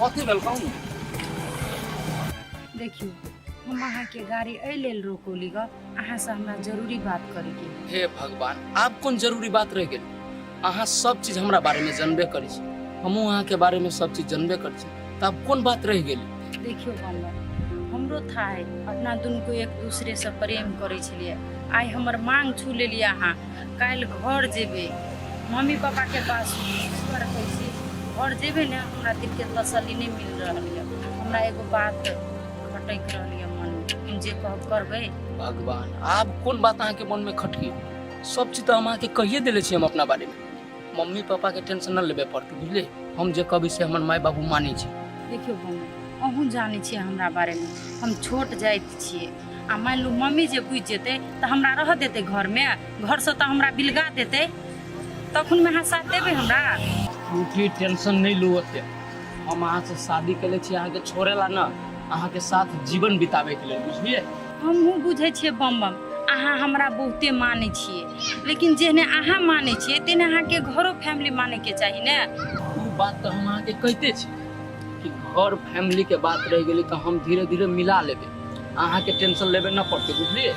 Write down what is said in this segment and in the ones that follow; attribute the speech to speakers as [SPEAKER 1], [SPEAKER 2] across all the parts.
[SPEAKER 1] कथी भेल कहू ने?
[SPEAKER 2] देखियौ, हम अहाँके गाड़ी एहि लेल रोकौली ग, अहाँसँ हमरा जरूरी बात करैके है।
[SPEAKER 1] हे भगवान, आब कोन जरूरी बात रहि गेल? अहाँ सब चीज हमरा बारेमे जानबे करै छी, हमहूँ अहाँके बारेमे सब चीज जानबे करै छी, तऽ आब कोन बात रहि गेल?
[SPEAKER 2] देखियौ बम्बा, हमरो था है, अपना दुनू को एक दूसरे से प्रेम करै छलियै। आइ हमर मांग छू लेलियै अहाँ, काल्हि घर जेबै मम्मी पापाके पास दुआरे कहै छी, घर जेबै ने, हमरा दिलके तसल्ली नहि मिल रहल यऽ। हमरा एगो बात खटकि रहल यऽ मनमे, हम जे कहब करबै?
[SPEAKER 1] भगवान, आब कोन बात अहाँके मनमे खटकी? सब चीज तऽ हम अहाँके कहिए देले छी हम अपना बारेमे। मम्मी पापाके टेंशन नहि लेबे पड़तै, बुझलियै? हम जे कहबै से हमर माय बाबू मानै छै।
[SPEAKER 2] देखियौ बम्बू, अहूँ जानै छियै हमरा बारेमे, हम छोट जाति छियै, आ मानि लू मम्मी जे बुझि जेतै तऽ हमरा रहऽ देतै घरमे? घरसँ तऽ हमरा बिलगा देतै। तखनमे अहाँ साथ देबै हमरा?
[SPEAKER 1] झूठी टेंशन नहि लू ओते। हम अहाँसँ शादी केले छी अहाँके छोड़े ला ना, अहाँके साथ जीवन बिताबे के लेल, बुझलियै?
[SPEAKER 2] हमहूँ बुझै छियै बम बम, अहाँ हमरा बहुते मानै छियै, लेकिन जेहने अहाँ मानै छियै तेहने अहाँके घरो फैमिली मानैके चाही ने।
[SPEAKER 1] ओ बात तऽ हम अहाँके कहिते छी कि घर फैमिली के बात रहि गेलै तऽ हम धीरे धीरे मिला लेबै, अहाँके टेंशन लेबे न पड़तै, बुझलियै?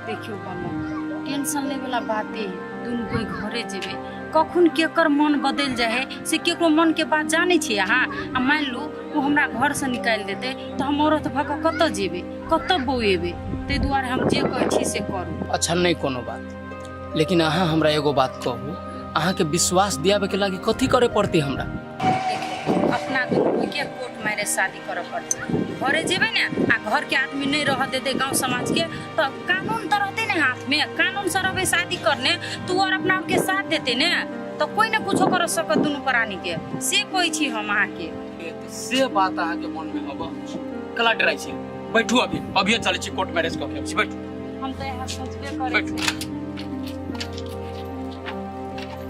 [SPEAKER 2] देखियौ बम, टेंशन लेवला बाते है, दुनू कोइ घरे जेबै, कखन केकर मन बदलि जाइ है से केकरो मनके बात जानै छियै अहाँ? आ मानि लू ओ हमरा घरसँ निकालि देतै तऽ हम औरत भऽ कऽ कतऽ जेबै, कतऽ बौएबै? ताहि दुआरे हम जे कहै छी से करू।
[SPEAKER 1] अच्छा, नहि कोनो बात, लेकिन अहाँ हमरा एगो बात कहू, अहाँके विश्वास दियाबैके लागि कथी करे पड़तै हमरा?
[SPEAKER 2] देखियौ, अपना दुनू कोइके कोर्ट मैरिज शादी करऽ पड़तै। घरे जेबै ने आ घरके आदमी नहि रहऽ देतै गाँव समाजके, तऽ कानून तऽ रहतै ने हाथमे, कानूनसँ रहबै शादी करने तऽ ओ आर अपना आपके साथ देतै ने, तऽ कोइ ने कुछो कर सकत दुनू प्राणीके, से कहै छी हम अहाँके।
[SPEAKER 1] से बात अहाँके मनमे हब कला डराइ छी? बैठू, अभी अभिये चलै छी, कोर्ट मैरिज कऽ के अबै छी, बैठू।
[SPEAKER 2] हम तऽ इएह सोचबे करै छी।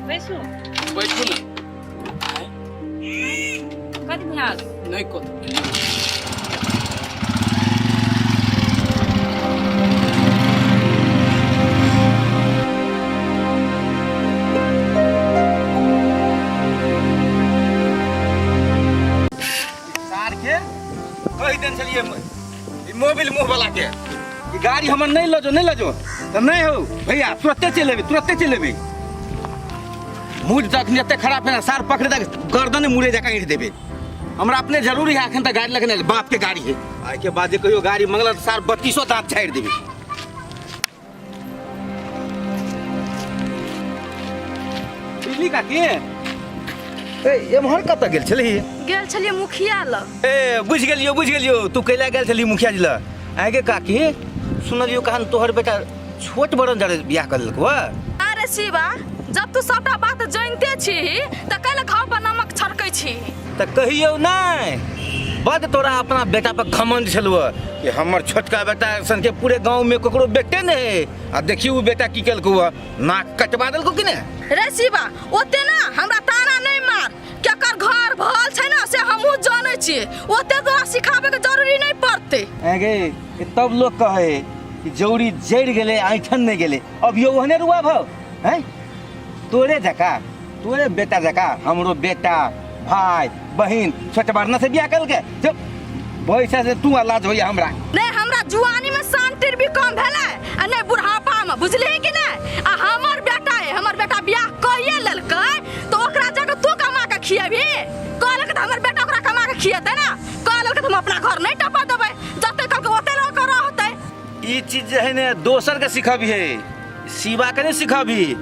[SPEAKER 2] बैसू।
[SPEAKER 1] बैठू ने।
[SPEAKER 2] कथी भेल?
[SPEAKER 1] नहि कथी।
[SPEAKER 3] सार के कहि देने छलियै ई मोबिल मुँह वाला के, ई गाड़ी हमर नहि लऽ जो, नहि लऽ जो तऽ नहि हौ भैया, तुरते चलि एबै, तुरते चलि एबै। मूड तऽ अखन एते खराब है ना, सार पकड़े तक गर्दन मुड़े जकाँ ऐंठ देबै। हमरा अपने जरूरी है अखन तक गाड़ी लगने, बाप के गाड़ी है। आइके बाद जे कहियो गाड़ी मंगल तऽ सार 32 दाँत छाड़ि देबै। बिजली काकी, ए एम्हर कतऽ गेल छलही?
[SPEAKER 4] गेल छलियै मुखिया लग।
[SPEAKER 3] ए बुझि गेलियौ, बुझि गेलियौ, तू कैला गेल छलही मुखिया जी लग। आगे काकी, सुनलियौ कहान तोहर बेटा छोट बड़न जरे बियाह कर लेलकौ।
[SPEAKER 4] अरे शिवा, जब तू सबटा बात जानिते छी तऽ कैला घाव पर नमक छड़कै छी?
[SPEAKER 3] तऽ कहियौ नहि, बड तोरा अपना बेटा पर घमंड छलौ कि हमर छोटका बेटा सन के पूरे गांव में ककरो बेटे नहि है, आ देखियौ उ बेटा की केलकौ, नाक कटवा देलकौ कि नहि?
[SPEAKER 4] रे शिवा, ओते ना हमरा ताना नहि मार। केकर घर भल छै ना से हमहूँ जानै छियै, ओते तोरा सिखाबे के जरूरी नहि पड़तै।
[SPEAKER 3] ऐ गे, तब लोग कहे कि जौरी जरि गेलै ऐठन नहि गेलै। अब यो ओहने रुआ भौ हैं, तोरे जका, तोरे बेटा जका हमरो बेटा भाई बहिन छोट बड़ना से बियाह कलके जब पैसा से तू लाज होइया हमरा।
[SPEAKER 4] नहीं, हमरा जुआनी में शांतिर भी कम भेलै आ नहीं बुढ़ापा में, बुझलिही कि नहीं? आ हमर बेटा है, हमर बेटा बियाह कइए लेलकै तो ओकरा जगह तू कमा के खिएबही? कहलक तऽ हमर बेटा ओकरा कमा के खिएतै ना। कहलक तऽ हम अपना घर नहीं टपा देबै, जते कहलकै ओते लऽ के रहतै।
[SPEAKER 3] ई चीज जे है ने दोसर के सिखबही, शिवा के नहीं सिखबही।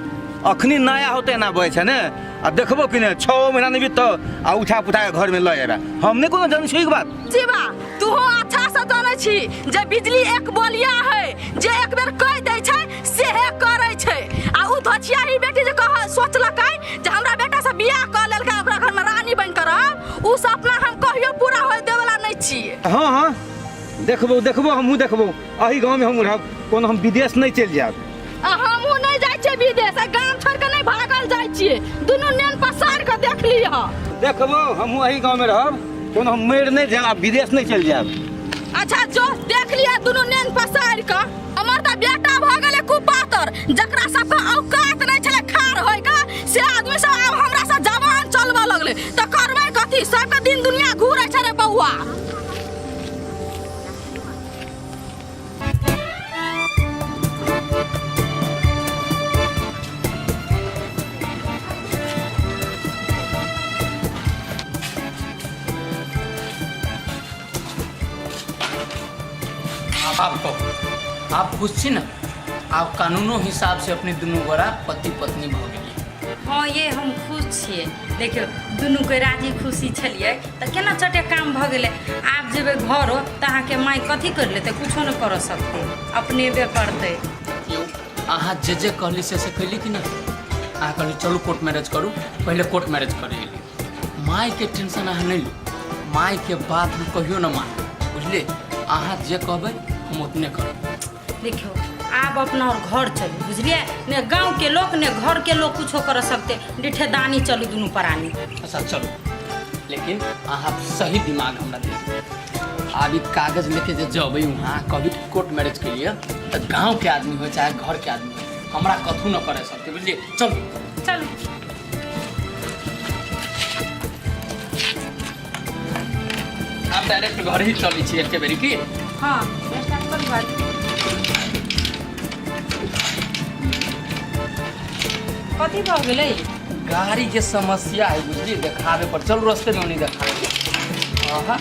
[SPEAKER 3] अखनी नया होते ना बहे छै ने, आ देखबो कि ने 6 महीना नहीं बीततो आ उठा पुठा के घर में लऽ जेबे। हम नहीं कोनो जानै छी बात।
[SPEAKER 4] शिवा, तू अच्छा से जानै छी जे बिजली एक बोलिया है, जे एक बेर कहि दै छै सेहे करै छै। आ उ धोछियाही बेटी जे कह सोचलकै जे हमरा बेटा से बियाह कऽ लेलकै, ओकरा घर में रानी बनि कऽ रहब, उ सपना हम कहियो पूरा होय देवला नहीं छियै।
[SPEAKER 3] हाँ हाँ, देखबो देखबो, हमहूँ देखबो, एही गाँव में हम रहब, कोनो हम विदेश नहीं चलि जायब।
[SPEAKER 4] आ हमहूँ नहीं जाइ छियै विदेश, आ गाम छोड़ि कऽ नहीं भागल जाइ छियै, दुनू नेन पसारि कऽ देख लिह।
[SPEAKER 3] देखबो, हमहूँ एही गाँव में रहब, कोनो हम मरि नहीं जायब आ विदेश नहीं चलि जायब।
[SPEAKER 4] अच्छा जो देख लिह दुनू नेन पसारि कऽ। हमर तऽ बेटा भऽ गेलै कुपातर, जकरा सबके औकात नहीं छलै खार होय के, से आदमी सब आब हमरा से जवान चलबऽ लगलै, तऽ करबै कथी? सबके दिन दुनिया घूरै छै रे
[SPEAKER 1] आब कहू, आप खुश छी ने? आब कानूनो हिसाब से अपने दुनू गोरा पति पत्नी भऽ गेलियै।
[SPEAKER 2] हँ ये, हम खुश छियै। देखियौ, दुनूके राजी खुशी छलियै तऽ केना चटे काम भऽ गेलै। आब जेबै घरो तऽ अहाँके माय कथी करि लेतै? कुछो नहि करऽ सकतै, अपनेबे करतै।
[SPEAKER 1] यौ, अहाँ जे जे कहली से से कैली कि नहि? अहाँ कहली चलू कोर्ट मैरेज करू, पहिले कोर्ट मैरेज करे एली। मायके टेंशन अहाँ नहि लू, मायके बात हम कहियो न मानब, बुझलियै? अहाँ जे कहबै हम ओतने करब।
[SPEAKER 2] देखियौ, आब अपना और घर चलू, बुझलियै ने? गाँवके लोक ने घरके लोक कुछो कर सकतै। डिठेदानी चलू दुनू प्राणी।
[SPEAKER 1] अच्छा चलू, लेकिन अहाँ सही दिमाग हमरा दे। आब ई कागज लेके जे जबै वहाँ कभी कोर्ट मैरेज के लिए, तऽ गाँव के आदमी हो चाहे घर के आदमी हो, हमरा कथू न करे सकते, बुझलियै? चलू।
[SPEAKER 2] चलू।
[SPEAKER 1] आब डायरेक्ट घर ही चलै छी एके बेरी की?
[SPEAKER 2] हाँ, स्टार्ट करू गाड़ी। कथी भऽ गेलै?
[SPEAKER 1] गाड़ी के समस्या है, बुझलियै? देखाबे पर चलू, रस्ते में नहीं देखाबे। आहा,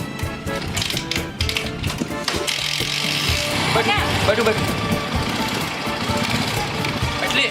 [SPEAKER 1] बैठू बैठू बैठू, बैठली?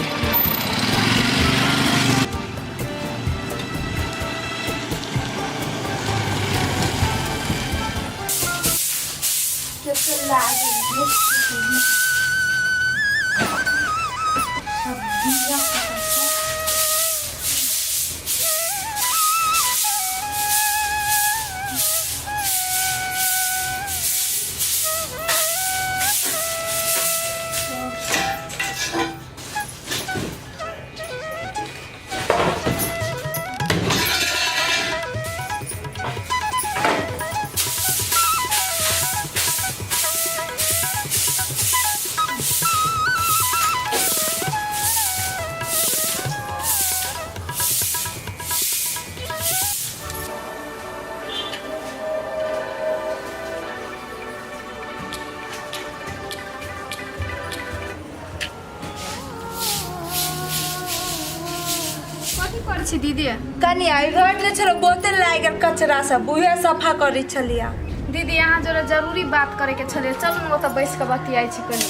[SPEAKER 5] कथी करै छी दीदी?
[SPEAKER 6] कनी आई घर ले छलो, बोतल लागि गेल कचरा सब, उहे सफा करै छलियै।
[SPEAKER 5] दीदी, अहाँ जोरे जरूरी बात करे के छलै। चलू ने, ओतऽ बैस कऽ बतियाइ छी कनी।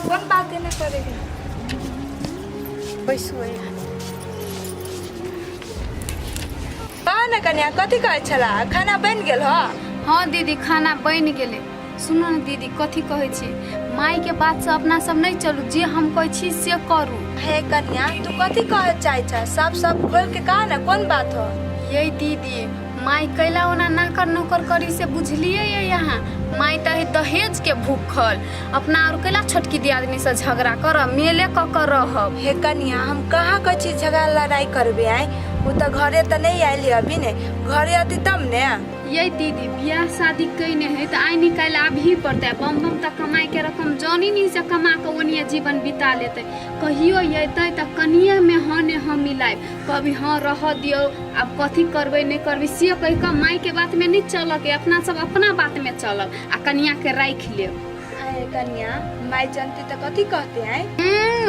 [SPEAKER 6] कोन बात एना करे के?
[SPEAKER 5] बैसू यहाँ।
[SPEAKER 6] कह ने कनिया, कथी कहै छला? खाना बनि गेल ह?
[SPEAKER 5] हाँ दीदी, खाना बनि गेलै। सुनू ने दीदी, कथी कहै छी, मायके बातसँ अपना सब नहि चलू, जे हम कहै छी से करू।
[SPEAKER 6] हे कनिया, तू कथी कहै चाहै छ? सब सब खोल के कह ने, कोन बात हो?
[SPEAKER 5] ये दीदी, माय कैला ओना नाकर नौकर करी से बुझलियै ये यहाँ? माय तऽ है दहेज के भूखल। अपना और कैला छोटकी दियादनी से झगड़ा करब? मेले कऽ कऽ रहब।
[SPEAKER 6] हे कनिया, हम कहाँ कहै छी झगड़ा लड़ाई करबे? आइ ओ तऽ घरे तऽ नहि आयल है अभी ने, घरे अती तब ने।
[SPEAKER 5] ये दीदी, बियाह शादी कयने है तऽ आइ निकालि आबही पड़तै। बम बम तऽ कमाइ के रकम जानी नहीं से कमा कऽ ओनिये जीवन बिता लेतै। कहियो अयतै तऽ कनिये में हाँ ने हाँ मिलायब, कभी हाँ रह दियौ, आब कथी करबै नहि करबै से कहि कऽ मायके बातमे नहि चलऽके, अपना सब अपना बातमे चलब आ कनियाके राखि लेब।
[SPEAKER 6] आए कनिया, माय जनती तऽ कथी कहते आए?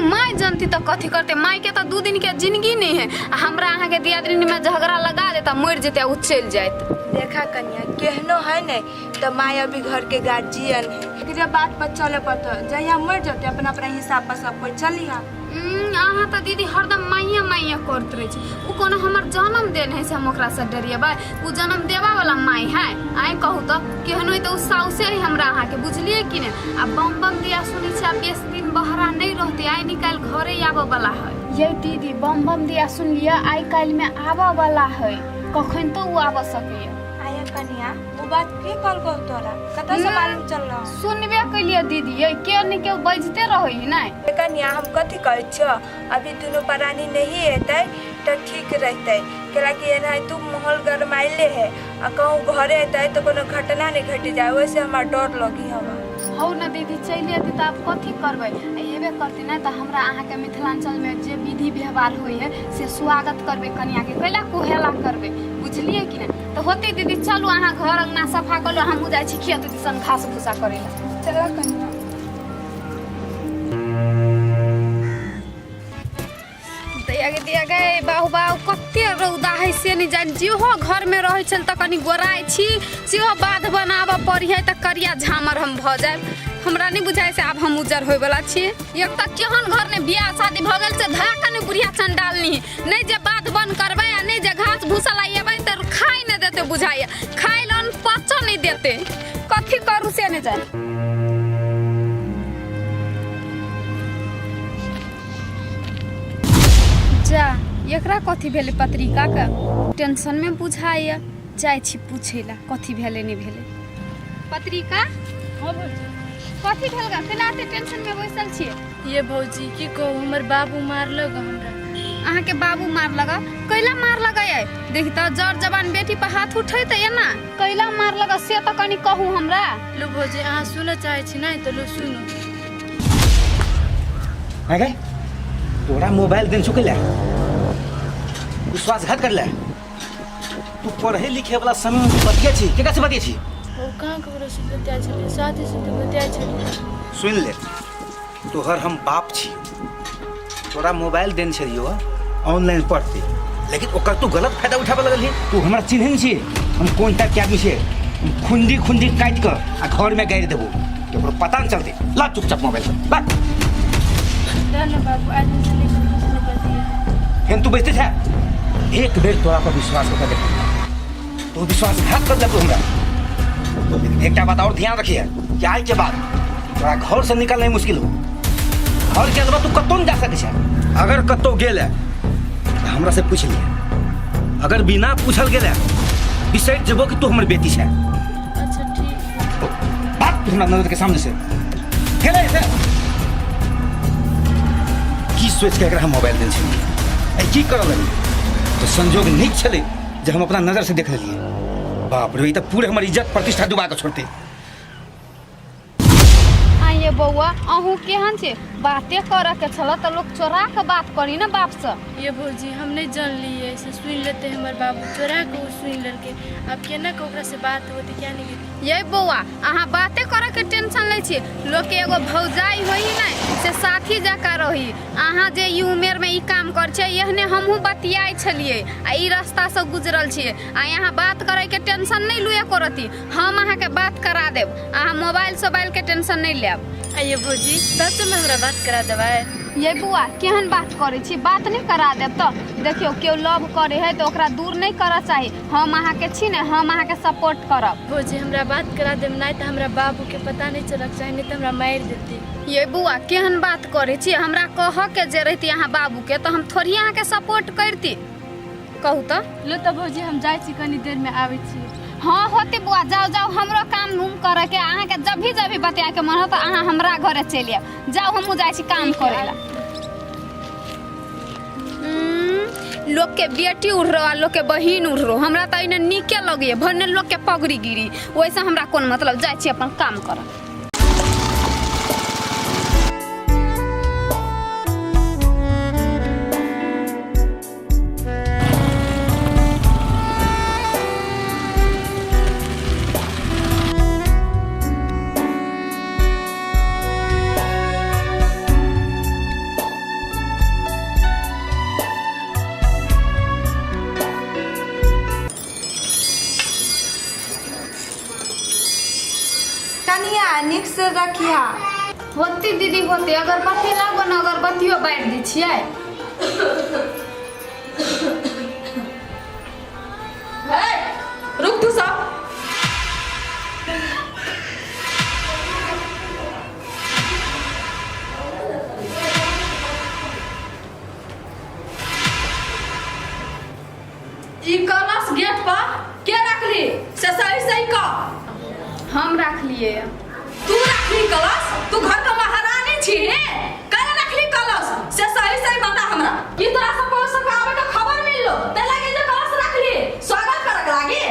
[SPEAKER 5] माय जनती तऽ कथी करते? माय के तऽ 2 दिन के जिंदगी नहीं है, आ हमरा अहाँके दियादनी में झगड़ा लगा देता, मरि जेते आ उ चलि जायत।
[SPEAKER 6] देखा कनिया, केहनो है ने तऽ माय अभी घर के गार्जियन है, एकरे बात पर चले पड़तो। जहिया मर जते अपना अपना हिसाब पर सब कोई चली हा।
[SPEAKER 5] अहाँ तऽ दीदी हरदम माइया माइया करैत रहै छी। उ कोनो हमर जन्म देन है से हम ओकरासँ डरिएबै? उ जन्म देबा वाला माय है? आइ कहू तऽ, केहनो है तऽ उ साउसे है हमरा अहाँके, बुझलियै कि नहि? आ बम बम दिया सुनै छी आ बेस दिन बहरा नहि रहतै, आइ निकालि घरे आबऽ वाला है। ये दीदी, बम बम दिया सुनलियै आइ काल्हिमे आबऽ वाला है, कखन तऽ उ आबऽ सकैया।
[SPEAKER 6] आया कनिया, वो बात के कहलको तोरा? कतऽ से मालूम चल रहा?
[SPEAKER 5] सुनबे कैलियै दीदी, ये के ने के बजते रहै है नहि।
[SPEAKER 6] कनिया, हम कथी कहै छियो, अभी दुनू प्राणी नहीं एतै तऽ ठीक रहतै, कैलाकि एना तू माहौल गरमाइले है आ कहूँ घरे एतै तऽ कोनो घटना नहीं घटि जाए, वैसे हमरा डर लगी हवा।
[SPEAKER 5] हौ ने दीदी, चलि अयतै तऽ आब कथी करबै? आ एबे करतै ने तऽ हमरा अहाँके मिथिलाञ्चलमे जे विधि व्यवहार होइ है से स्वागत करबै कनियाके, कैला कुहेला करबै, बुझलियै कि नहि? तऽ होतै दीदी। चलू, अहाँ घर अङ्गना सफा कऽ लू, हमहूँ जाइ छी खेत दिसन घास भूसा करै लए।
[SPEAKER 6] चल कनिया।
[SPEAKER 5] दैया गे दैया गे, बाहु बाहु, कते रौदा है से नहि जानि। जेहो घरमे रहै छल तऽ कनि गोराइ छी, सेहो बाध बनाबऽ पड़ी है तऽ करिया झामर हम भऽ जायब। हमरा नहि बुझाइ से आब हम उज्जर होइवला छियै। एक तऽ केहन घर ने बियाह शादी भऽ गेल से धरा कऽ ने बुढ़िया चंडालनी, नहि जे बात बन करबै आ नहि जे घास भूसा लाइएबै तऽ खाइ नहि देतै, बुझाइए खाइ लए अन्न पचऽ नहि देतै। कथी करू से नहि जानि। जा एकरा कथी भेलै पत्रिका के टेंशन में बुझाइए, जाइ छी पूछै लए कथी भेलै नहि भेलै। पत्रिका
[SPEAKER 7] हाँ भौजी।
[SPEAKER 5] कथी भेल गा, केना एते टेंशन में बैसल छियै?
[SPEAKER 7] ये भौजी की कहू, हमर बाबू मारलक हमरा।
[SPEAKER 5] अहाँके बाबू मारलक? कैला मारलक? ये देखी तऽ जर जवान बेटी पर हाथ उठेतै एना कैला मारलक से तऽ कनि कहू हमरा।
[SPEAKER 7] लो भौजी अहाँ सुनऽ चाहै छी नहि तऽ लो सुनू।
[SPEAKER 3] है गए तोरा मोबाइल देन चुके ले विश्वासघात कर ले। तू पढ़े लिखे वाला समय में तू बतिया छी, केकरा से बतिया छी?
[SPEAKER 7] ओ कहाँ ककरो से बतिया छलियै, साथी से तऽ बतिया छलियै।
[SPEAKER 3] सुन ले, तोहर हम बाप छी, तोरा मोबाइल देन छलियो ऑनलाइन पढ़ते, लेकिन ओकर तू गलत फायदा उठाबे लगलही। तू हमरा चिन्है नहि छी हम कोन टाइप के आदमी छियै, हम खुंडी खुंडी काटि कऽ आ घर में गाड़ि देबो, ककरो पता नहि चलतै। ला चुपचाप मोबाइल ला।
[SPEAKER 7] ना बाबू आज से नहीं ककरो से नहीं बतिया।
[SPEAKER 3] फेन तू बैठते छे? एक बेर तोरा पर विश्वास कऽ के देख, तू विश्वासघात कर देलको हमरा। लेकिन एकटा बात और ध्यान रखिए कि आइ के बाद तोरा घर से निकलना मुश्किल हो। घर के अलावा तू कतौ नहीं जा सकै छै। अगर कतौ गेल है तऽ हमरा से पूछ लिहे, अगर बिना पूछल गेल है बिसरि जेबो कि तू हमर बेटी छै।
[SPEAKER 7] अच्छा ठीक।
[SPEAKER 3] बात हमरा नजर के सामने से गेलै से की सोच के एकरा हम मोबाइल देने छलियै, ऐ की करऽ लगलै। तऽ संजोग नीक छलै जे हम अपना नजर से देख लेलियै। बाप रे, ई तऽ पूरे हमर इज्जत प्रतिष्ठा डुबा कऽ छोड़तै।
[SPEAKER 5] आइए बौआ, अहूँ केहन छै? बाते करऽ के छल तऽ लोक चोरा के बात करी ने बाप से।
[SPEAKER 7] ये भौजी हम नहीं जानलियै से सुनि लेतै हमर बाबू, चोरा के ओ सुनि लेलकै, आब केना के ओकरा से बात होतै क्या नहीं गेलै।
[SPEAKER 5] ये बौआ अहाँ बाते करऽ के टेंशन लै छी, लोक के एगो भौजाई होई ने से साथी जकाँ रही। अहाँ जे ई उमेर में ई काम कर छियै एहने हमहूँ बतियाइ छलियै आ ई रास्ता से गुजरल छियै। आ यहाँ बात करे के टेंशन नहीं लू एको रत्ती, हम अहाँ के बात करा देब, अहाँ मोबाइल सोबाइल के टेंशन नहीं लेब।
[SPEAKER 7] आइए भौजी सच में हमरा बात करा देबै?
[SPEAKER 5] ये बुआ केहन बात करै छी, बात नहीं करा देब तऽ देखियौ केओ लव करे है तऽ ओकरा दूर नहीं करऽ चाही। हम अहाँ के छी ने, हम अहाँ के सपोर्ट करब।
[SPEAKER 7] भौजी हमरा बात करा देब, नहीं तऽ हमरा बाबू के पता नहीं चलक चाही, नहीं तऽ हमरा मारि देतै।
[SPEAKER 5] ये बुआ केहन बात करै छी, हमरा कहऽ के जे रहिती अहाँ बाबू के तऽ हम थोड़ी अहाँ के सपोर्ट करती, कहू तऽ।
[SPEAKER 7] लो तऽ भौजी हम जाइ छी, कनी देर में आबै छी।
[SPEAKER 5] हाँ होते बुआ, जाओ जाओ, हमरो काम उम करे के, अहाँ के जब भी जब भी बतिया के मन हो तो अहाँ हमरा घरे चलि आउ। जाओ हमहूँ जाइ छी काम करे ला। लोग के बेटी उड़ रहो आ लोग के बहिन उड़ रहो, हमरा तऽ एने नीके लगैए, भने लोग के पगड़ी गिरी ओहिसँ हमरा कोन मतलब, जाइ छी अपन काम करऽ।
[SPEAKER 6] कनिया नीक से रखिया।
[SPEAKER 5] होती दीदी होती, अगरबत्ती लागो न अगरबत्तियो बारि दै छियै।
[SPEAKER 4] हे, रुक तू सब। ई कलश गेट पर के रखली से सही सही कह।
[SPEAKER 5] हम रखलिए।
[SPEAKER 4] तू रखली कलश? तू घर का महारानी छी हे, कल रखली कलश से सही सही बता हमरा। की तोरा सब पहुंच सब आवे के खबर मिललो ते लागे जे कलश रखली स्वागत करक लागे?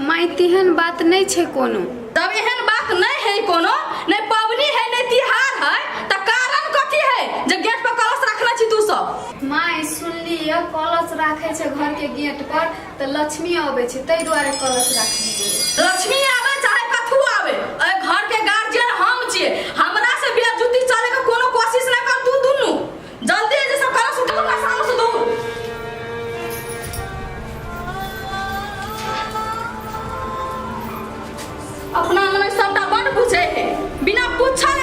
[SPEAKER 5] माय तेहन बात नहीं छै कोनो।
[SPEAKER 4] तब एहन बात नहीं है कोनो, नहीं पबनी है नहीं तिहार है, त कारण कथी है जे गेट पर कलश रखले छी तू सब?
[SPEAKER 5] माय सुनलिए कलश राखे छै घर के गेट पर त लक्ष्मी आवे छै, तै दुआरे कलश राखलिए।
[SPEAKER 4] लक्ष्मी आवे चाहे कथू आवे, ए घर के गार्जियन हम छिए, हमरा से बेइज्जती चले के कोनो कोशिश ना कर तू दुनू। जल्दी जे सब कलश उठा हमरा सामने से दूर। अपना मने सबटा बड़ बुझे है, बिना पूछल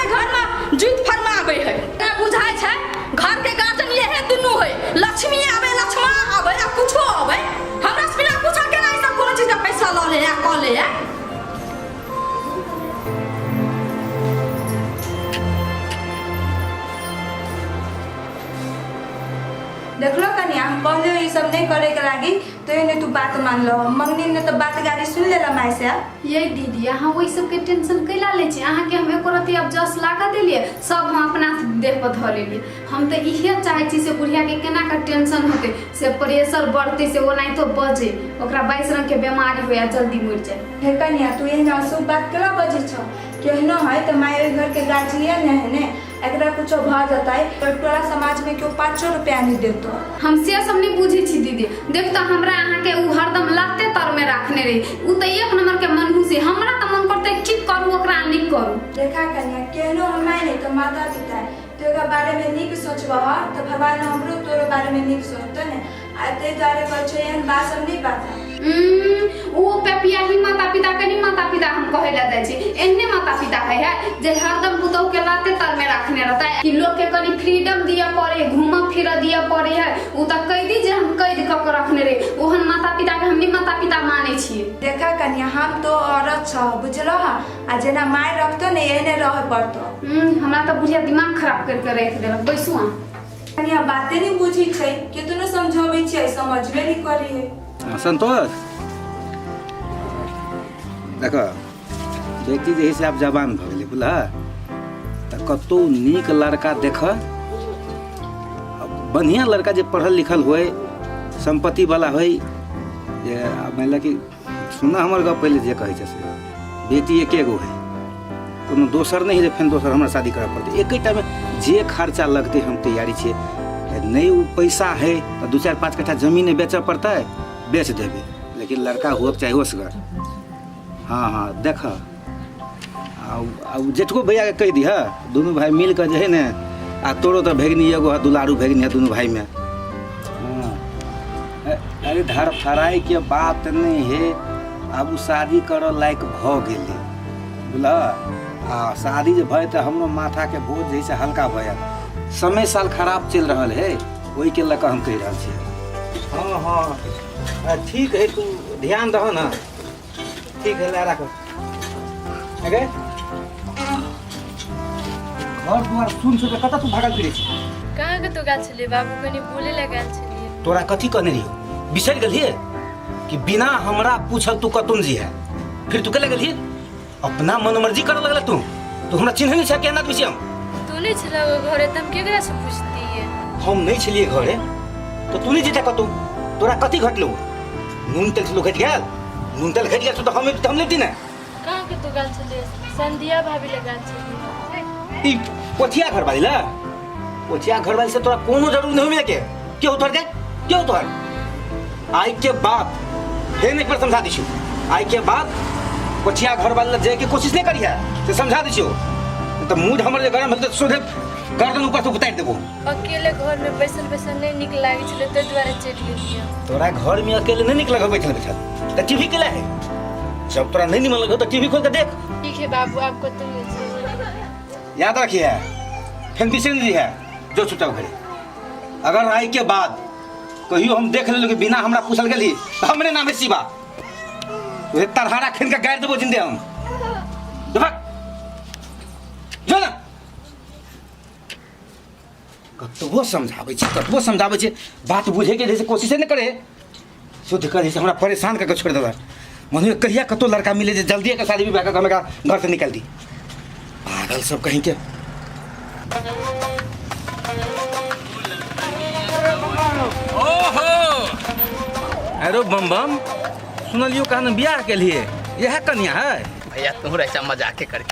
[SPEAKER 4] लक्ष्मी आवे लक्ष्मा आवे या कुछो आवे हमरा से बिना पूछल केना ई सब कोनो चीज का फैसला ल ले या कह ले या
[SPEAKER 6] देखलो कनिया हम कहलियो ई सब नहीं करे के लागी तो एने तू बात मान लो मंगनी ने तो बात गाड़ी सुन लेला माय से।
[SPEAKER 5] ये दीदी अहाँ ओहि सबके टेंशन कैला लै छी? अहाँके हम एको रत्ती आब जस लागऽ देलियै, सब हम अपना देह पर धऽ लेलियै। हम तऽ इहे चाहै छी से बुढ़िया के केना कऽ टेंशन होतै, से प्रेशर बढ़तै, से ओनाहितो बजै, ओकरा 22 रंग के बीमारी होय आ जल्दी मरि जाय।
[SPEAKER 6] हे कनिया तू एहन अशुभ बात केला बजै छौ? केहनो है तऽ माय ओहि घर के गार्जियन है ने, एकरा कुछो भऽ जेतै तऽ टोला समाज में केओ 5 रुपया नहीं देतो।
[SPEAKER 5] हम से सब नहीं बुझै छी दीदी। देख तऽ हमरा अहाँके उ हरदम लाते तर में राखने रही, उ तऽ एक नंबर के मनहूस है। हमरा तऽ मन करतै ठीक करू ओकरा नीक करू।
[SPEAKER 6] देखा कनिया केहनो हम माय नहीं तऽ माता पिता है, तो एकरा बारे में नीक सोचबह तऽ भगवान हमरो तोरो बारे में नीक सोचतो ने, आ ताहि दुआरे कहै छौ एहन बात सब नहीं बात।
[SPEAKER 5] ओ पेपियाही माता पिता के नहीं माता पिता हम कहे ला जाइ छी, एहने माता पिता है, है जे हरदम पुतोह के लाते तर में रखने रहता है कि लोग के कनी फ्रीडम दिया पड़े, घूम फिर दिया पड़े है। उ त कैदी जे हम कैद क के रखने रहे, ओहन माता पिता के हम नहीं माता पिता माने छियै।
[SPEAKER 6] देखा कनिया हम तो औरत छ बुझलो, आ जेना माय रखतो ने एहने रहे पड़तो।
[SPEAKER 5] हमरा त बुढ़िया दिमाग खराब कर के रख देलक। बैसू अहाँ।
[SPEAKER 6] कनिया बाते नहीं बुझी छै, केतनो समझाबै छियै समझबे नहीं करी है।
[SPEAKER 3] संतोष देख बेटी जे है से आब जवान भऽ गेलै बुझलह, तऽ कतहु नीक लड़का देख, बढ़िआँ लड़का जे पढ़ल लिखल होय, सम्पत्ति वाला होय, जे मानि लए कि सुनऽ हमर गप पहिले जे कहै छै से बेटी एके गो है, कोनो दोसर नहि है जे फेर दोसर हमरा शादी करऽ पड़तै। एकेटामे जे खर्चा लगतै हम तैयारी छियै। नहि ओ पैसा है तऽ 2 4 5 कट्ठा जमीन बेचऽ पड़तै, बेच देबै, लेकिन लड़का हुअके चाही होशगर। हाँ हाँ देख आ जेठको भैयाके कहि दिह, दुनू भाइ मिल कऽ जे है ने, आ तोरो तऽ भगिनी एगो है, दुलारू भगिनी है दुनू भाइमे। हाँ अरे धरफड़ाइके बात नहि है, आब ओ शादी करऽ लायक भऽ गेलै बुझलह। आ शादी जे भऽ जेतै हमरो माथाके बोझ जे है से हल्का भऽ जायत। समय साल खराब चलि रहल है, ओहिके लऽ कऽ हम कहि रहल छियै। हाँ हाँ ठीक है, तू ध्यान दह ना। ठीक है ला राख। अगे घर दुआर सुन सुन कतऽ तू भागल फिरै छी?
[SPEAKER 7] कहाँ कतौ गेल छलियै बाबू, कनी बोले लए गेल छलियै।
[SPEAKER 3] तोरा कथी कहने रहियो बिसरि गेलियै कि बिना हमरा पूछल तू कतौ जी है, फिर तू केले गेलियै? अपना मन मर्जी करऽ लगल तू, तू हमरा चिन्है नहि छै केहन आदमी छी हम।
[SPEAKER 7] तू नहि छलह घरे तऽ हम केकरा से पूछतियै?
[SPEAKER 3] हम नहि छलियै घरे तऽ तू नहि जेता कतौ, तोरा कथी घटलौ? नून तेल से घटि गेल? नून तेल घटि गेल तऽ हम लेती ने।
[SPEAKER 7] कहाँ कतौ गेल छलियै? संध्या भाभी लग गेल छलियै।
[SPEAKER 3] ई पोथिया घर वाली ला, पोथिया घर वाली से तोरा कोनो जरूरत नहीं मिले के क्यों तोहर के क्यों तोहर आई के बाद फेर एक बार समझा दी छियौ, आई के बाद पोथिया घर वाली ला जाय के कोशिश नहीं करी है से समझा दी छियौ, तऽ मूड हमर जे गरम भेल तऽ सोझे गर्दन ऊपर से उतारि देबो।
[SPEAKER 7] अकेले घर में बैसल बैसल नहीं नीक लागै छलै ताहि दुआरे चलि गेलियै।
[SPEAKER 3] तोरा घर में अकेले नहीं नीक लगो बैठल बैठल तऽ टीवी केला है? जब तोरा नहीं निमन लगो तऽ टीवी खोल के देख।
[SPEAKER 7] ठीक है बाबू, आपको तो मिल जाएगा।
[SPEAKER 3] याद रखिए फिर बिसरि नहीं है जो छुटा घरे। अगर आई के बाद कहियो हम देख लेलू कि बिना हमरा पूछल गेली तऽ हमरे नाम है शिवा, तुहे तरहारा खेन के गाड़ि देबो जिंदे हम। जो भाग। जो ना। कतबो समझाबै छी, कतबो समझाबै छी, बात बुझैके जे छै कोशिशे नहि करे, शुद्ध करै से हमरा परेशान कऽ के छोड़ि देलक। मन कहिया कतौ लड़का मिले जे जल्दी एकर शादी विवाह कऽ के हम एकरा घर से निकालि दी। पागल सब कहीं के। ओहो अरे बम बम सुनलियो कहन बियाह के लिए यह कन्या है।
[SPEAKER 1] भैया तुम ऐसा मजाके करे,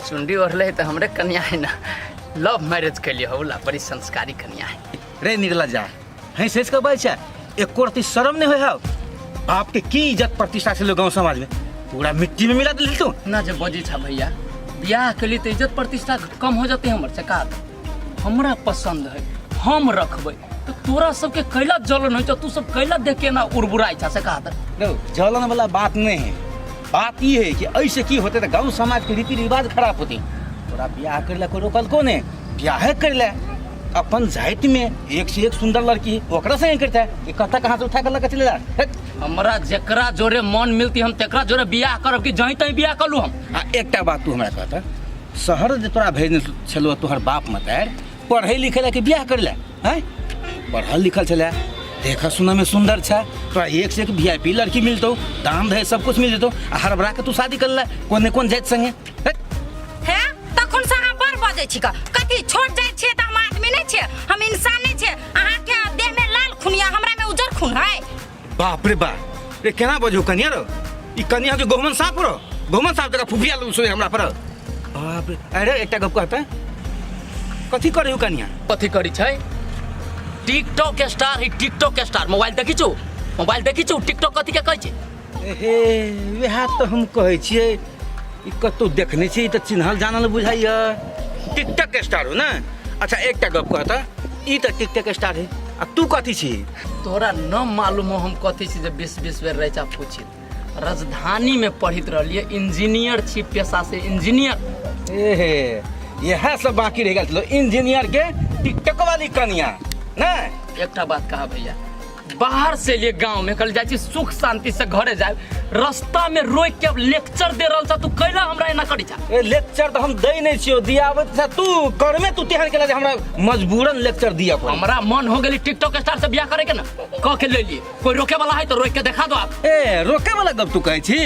[SPEAKER 1] चुंडी ओढ़ले तो हमरे कन्या है ना, लव मैरिज के लिए होला, बड़ी संस्कारी कन्या है।
[SPEAKER 3] रे निर्लज्जा हंस हंस के बाजै छै, एको रत्ती शर्म नहीं होय हौ? बाप के की इज्जत प्रतिष्ठा से लोग गांव समाज में पूरा मिट्टी में मिला दिल तू।
[SPEAKER 1] ना जे बजै छा भैया, बियाह के लिए तो इज्जत प्रतिष्ठा कम हो जाते हमर से का? हमरा पसंद है हम रखबै, तो तोरा सबके कैला जलन होइ छौ, तू सब कैला देख के ना उड़बुड़ाइ छा से का?
[SPEAKER 3] देखो जलन वाला बात नहीं है, बात ई है कि ऐसे की होते तो गांव समाज के रीति रिवाज खराब होते। तोरा बियाह कर ले कोई रोकल को नहीं, बियाह कर ले अपन जाति में एक से एक सुंदर लड़की है ओकरा से करता है ये कथा कहाँ से उठा कर लगा चले जा हट।
[SPEAKER 1] हमरा जेकरा जोरे मन मिलती हम तेकरा जोरे बियाह करब कि जहीं तहीं बियाह कर लू हम।
[SPEAKER 3] आ एकटा बात तू हमरा कहता, शहर जे तोरा भेजने छलो तोहर बाप मतार पढ़े लिखे ला कि बियाह करे ला? हैं, पढ़ल लिखल छलै, देख सुनऽ में सुंदर छै, तोरा एक से एक वीआईपी लड़की मिलतौ, दाम धै सब कुछ मिल जेतौ, आ हड़बड़ा के तू शादी कर ले कोने कोन जाति संगे। हट।
[SPEAKER 2] हे तखन से अहाँ बड़ बजै छी कथी छोट जाइत छियै तऽ हम आदमी नहि छियै, हम इंसान नहि छियै? अहाँके देह में लाल खून या हमरा में उजर खून है?
[SPEAKER 3] बाप रे बाप रे, केना बजू कनिया रो, ई कनिया के गहुमन साफ रो, गहुमन साफ जगह फुफिया लू सुने हमरा पर। बाप रे, अरे एकटा गप कहता, कथी करे हो कनिया?
[SPEAKER 1] कथी करी छै? टिकटॉक स्टार है, टिकटॉक स्टार। मोबाइल देखी छु, मोबाइल देखी छु, टिकटॉक कथी के कहै छै?
[SPEAKER 3] हे वएह तऽ हम कहै छियै, ई कतौ देखने छियै, ई तऽ चिन्हल जानल बुझाइया, टिकटॉक स्टार हो ने। अच्छा एकटा गप कहता, ई तऽ टिकटॉक स्टार है आ तू कथी छी?
[SPEAKER 1] तोरा न मालूम हो हम कथी छी जे 20-20 बेर रह जा पूछित। राजधानी में पढ़ित रहलियै, इंजीनियर छी पेशा से इंजीनियर।
[SPEAKER 3] एहे इएह सब बाकी रह गेल छलो इंजीनियर के टिकटॉक वाली कनिया ने।
[SPEAKER 1] एकटा बात कहा भैया, बाहर से लिए गांव में कल जाइ छी सुख शांति से घरे जाए, रास्ता में रोक के अब लेक्चर दे रहल छा, तू कैला हमरा एना करी छा?
[SPEAKER 3] ए लेक्चर तऽ हम दै नहि छियौ, दियाबैत छा तू करमे, तू तेहन केला जे हमरा मजबूरन लेक्चर दिया पड़े।
[SPEAKER 1] हमरा मन हो गेली टिकटॉक स्टार से बियाह करे के ना, कह के ले लिए, कोई रोके वाला है तो रोक के देखा दो आप।
[SPEAKER 3] ए रोके वाला गप तू कहै छी?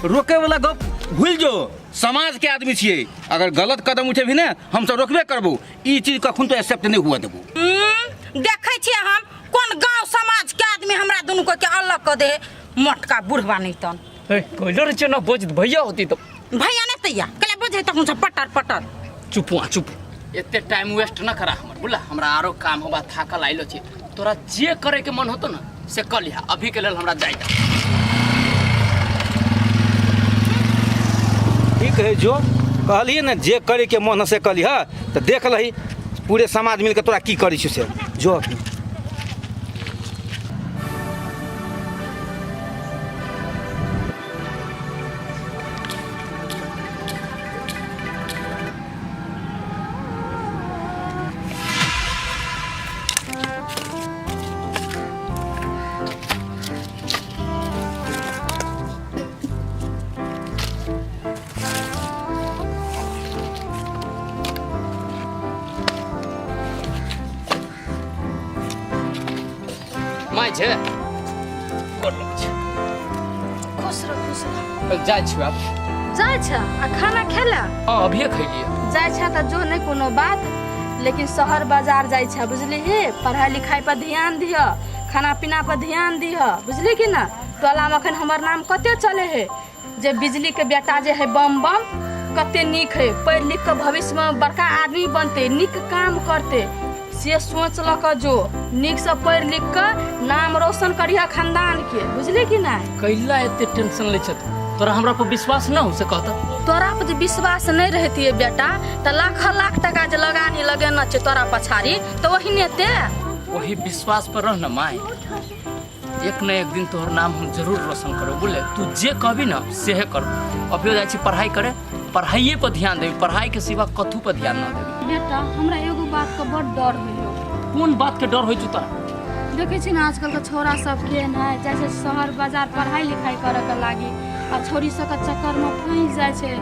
[SPEAKER 3] रोके वाला गप भूल जो, समाज के आदमी छियै, अगर गलत कदम उठेबही ने हम सब रोकबे करबो, ई चीज कखन तो एक्सेप्ट नहीं हुआ देबो।
[SPEAKER 2] देखै छियै हम कोन गांव समाज के आदमी हमरा दुनू के अलग क दे, मोटका बुढ़वा नहीं तन।
[SPEAKER 1] ए कहलो रे ना बोझ भैया होती तो
[SPEAKER 2] भैया नहीं तैया कले बोझे तखन से पटर पटर।
[SPEAKER 1] चुप हुआ चुप, एते टाइम वेस्ट न करा हमर, बुझला हमरा आरो काम होबा, थाकल आइलो छी, तोरा जे करे के मन होतो ना से कर लिहा, अभी के लेल हमरा जाय दे।
[SPEAKER 3] ठीक है जो कहलिए ना जे करे के मन से कर लिहा, तो देख लही पूरे समाज मिलके तोरा की करै छौ से जो।
[SPEAKER 1] माय छै गोर लगै छै।
[SPEAKER 5] खुश रह खुश रह।
[SPEAKER 1] जाइ छी आब।
[SPEAKER 5] जाइ छ आ खाना खेला?
[SPEAKER 1] हाँ अभिये खैलिए।
[SPEAKER 5] जाइ छ त जो नहीं कोनो बात, लेकिन शहर बाजार जाइ छ बुझली ही, पढ़ाई लिखाई पर ध्यान दिह, खाना पीना पर ध्यान दिह बुझली कि ना। टोला में अखन हमर नाम कते चले है, जे बिजली के बेटा जे है बम बम कते नीक है, पढ़ लिख के भविष्य में बड़का आदमी बनते, नीक काम करते, से सोच ल के जो नीक से पढ़ लिख के नाम रोशन करिह खानदान के बुझली कि ना।
[SPEAKER 1] कैला एते टेंशन लै छत, तोरा हमरा पर विश्वास न हो से कहता?
[SPEAKER 5] तोरा पर जे विश्वास नहीं रहती बेटा त लाख लाख टका जे लगानी लगेना छै तोरा पछाड़ी त ओहिने ते
[SPEAKER 1] वही विश्वास पर रह न माय, एक न एक दिन तोहर नाम हम जरूर रोशन करब बुझले, तू जे कहबी न सेहे करब। अभियो जाइ छी पढ़ाई करे, पढ़ाइए पर ध्यान देबी, पढ़ाई के सिवा कथू पर ध्यान न देबी।
[SPEAKER 5] बेटा हमरा एगो बात के बड़ डर होइयो।
[SPEAKER 1] कोन बात के डर होइ छौ तोरा?
[SPEAKER 5] देखै छी ने आजकल के छौड़ा सब केहन है, जाइ छै शहर बाजार पढ़ाई लिखाई करे के लागी आ छौड़ी सबके चक्कर में फंसि जाइ छै,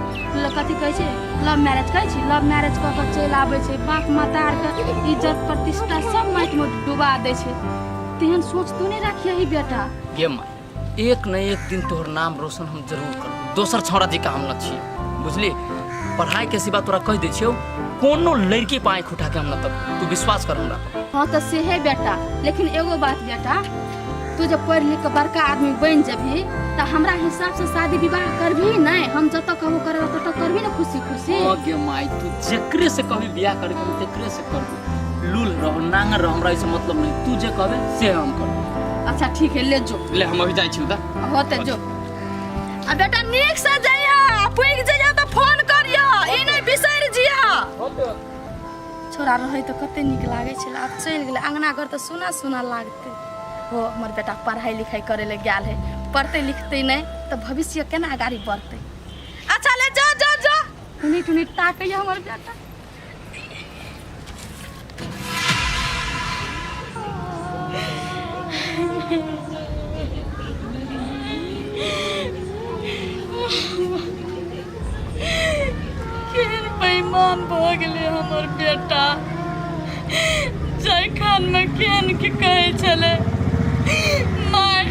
[SPEAKER 5] कथी कहै छै लव मैरिज कहै छै, लव मैरिज कऽ के चलि आबै छै, बाप मतार के इज्जत प्रतिष्ठा सब माटि में डुबा दै छै। तेहन सोच तू नहीं राखियही बेटा।
[SPEAKER 1] गे माय, एक न एक दिन तोहर नाम रोशन हम जरूर करब, दोसर छौड़ा जी का हम न छियै बुझली। पढ़ाई के सिवा तोरा कहि दै छियौ कोनो लड़की पर आँखि उठा के हम न तकबौ, तू विश्वास कर हमरा पर।
[SPEAKER 5] हाँ तो सेहे बेटा, लेकिन एगो बात बेटा, तू जब पढ़ लिख के बड़का आदमी बन जबही तो हमरा हिसाब से शादी विवाह करबही नहीं, हम जतऽ कहबो करे ततऽ करबही ने खुशी खुशी।
[SPEAKER 1] हाँ गे माय, तू जेकरे से कभी बियाह करे के तेकरे से करबी, लूल रहो नांगर रहो हमरा ऐसे मतलब नहीं, तू जे कहबे से हम करब।
[SPEAKER 5] अच्छा ठीक है ले जो।
[SPEAKER 1] ले हम अभी जाइ छी उधर।
[SPEAKER 5] होते जो।
[SPEAKER 4] आ बेटा नीक से जइहा, पुग जइहा त फोन करिहा, ई नहीं बिसरि जिहा।
[SPEAKER 5] छोरा रहै तऽ कते नीक लागै छलै, आब चलि गेलै, अङ्गना घर तऽ सुना सुना लागतै। हो हमर बेटा पढ़ाइ लिखाइ करै लए गेल है, पढ़तै लिखतै नहि तऽ भविष्य केना अगाड़ी बढ़तै।
[SPEAKER 4] अच्छा ले जो जो जो।
[SPEAKER 5] टुनी टुनी ताकैया हमर बेटा।
[SPEAKER 7] गेलै हमर बेटा जयखानमे केहन की कहै छलै माय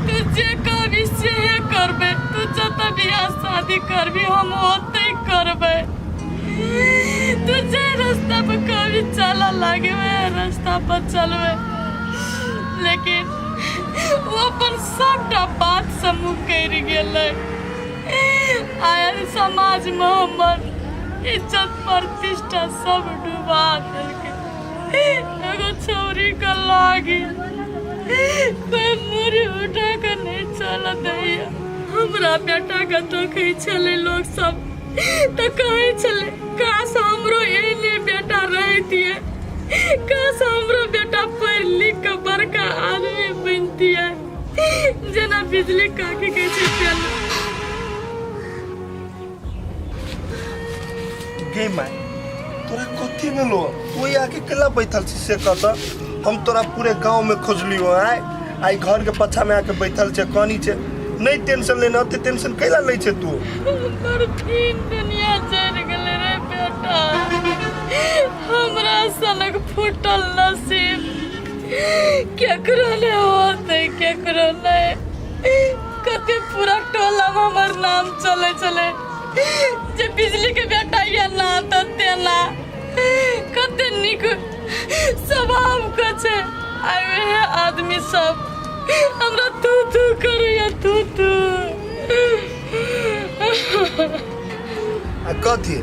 [SPEAKER 7] तू जे कहबी सेहे करबै तू जतऽ बियाह शादी करबी हम ओतै करबै तू जे रास्ता पर कहबी चलऽ लागे वएह रास्ता पर चलबै लेकिन ओ अपन सबटा बात से मुकरि गेलै आयल समाजमे हमर इज्जत प्रतिष्ठा सब डुबा देलकै एगो छौरी के लागी कोई मुड़ी उठा के नहीं चल दैया हमरा बेटा के देखै छलै लोग सब तऽ कहै छलै काश हमरो एहने बेटा रहितियै काश हमरो बेटा पढ़ि लिख के बड़का आदमी बनतियै जेना बिजली काकी कहै छै तेना
[SPEAKER 8] गे माय तोरा कथी भेलो तू आके केला बैठल छी से कह तऽ हम तोरा पूरे गांव में खोजलियो आय आई घर के पछा में आके बैठल छे कनी छे नहीं टेंशन लेने ओते टेंशन कैला लै छे तू
[SPEAKER 7] हमर तीन दुनिया जरि गेलै रे बेटा हमरा सनक फूटल नसीब केकरो नहि होतै केकरो नहि कते पूरा टोला में हमर नाम चले चले जे बिजली के बेटा ये ना तो तेना कते नीक स्वभाव के छै आइ वएह आदमी सब हमरा तू तू करैया तू तू
[SPEAKER 8] आ कथी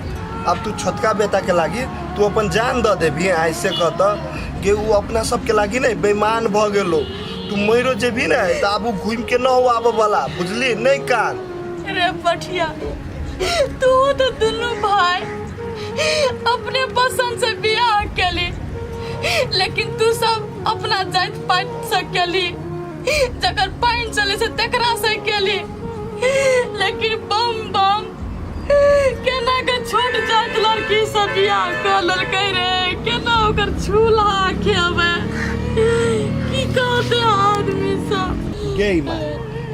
[SPEAKER 8] अब तू छोटका बेटा के लागी तू अपन जान दऽ देबही आइ से कह तऽ कि उ अपना सबके लागी ने बेईमान भऽ गेलो तू मरो जेबही ने तऽ आब उ घूमि के न हो आबऽ वाला बुझली नहीं कान
[SPEAKER 7] रे पठिया तू तो दुनू भाई अपने पसंद से बियाह केली लेकिन तू सब अपना जात पात से केली जकर पानि चले से तकरा से केली लेकिन बम बम केना के छोट जात लड़की से बियाह कऽ लेलकै रे केना ओकर झूला खेबै की कहते आदमी सब
[SPEAKER 8] गे माय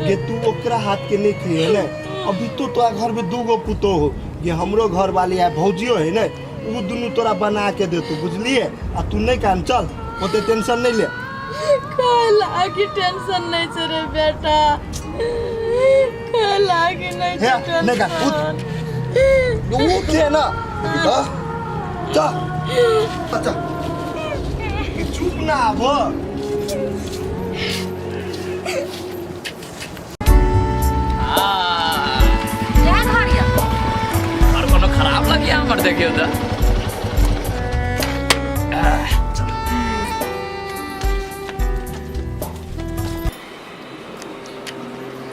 [SPEAKER 8] गे तू ओकरा हाथ के नहीं खइहे ने अभी तो तोरा घर में दू गो पुतोह हो ये हमरो घर वाली है भौजियो है ने उ दुनू तोरा बना के देतू बुझलिए आ तू नहीं कान चल ओते टेंशन नहीं ले
[SPEAKER 7] खाए लागी टेंशन नहीं छै रे बेटा खाए लागी नहीं
[SPEAKER 8] हे,
[SPEAKER 7] छै
[SPEAKER 8] नहीं खा, उठ।
[SPEAKER 7] टेंशन
[SPEAKER 8] उठ ले ना हाँ? चल अच्छा चुप ना आब
[SPEAKER 1] आ,
[SPEAKER 5] केहन घर यऽ
[SPEAKER 1] और कोनो खराब लगिया हमर देखियो तऽ आह, चलो।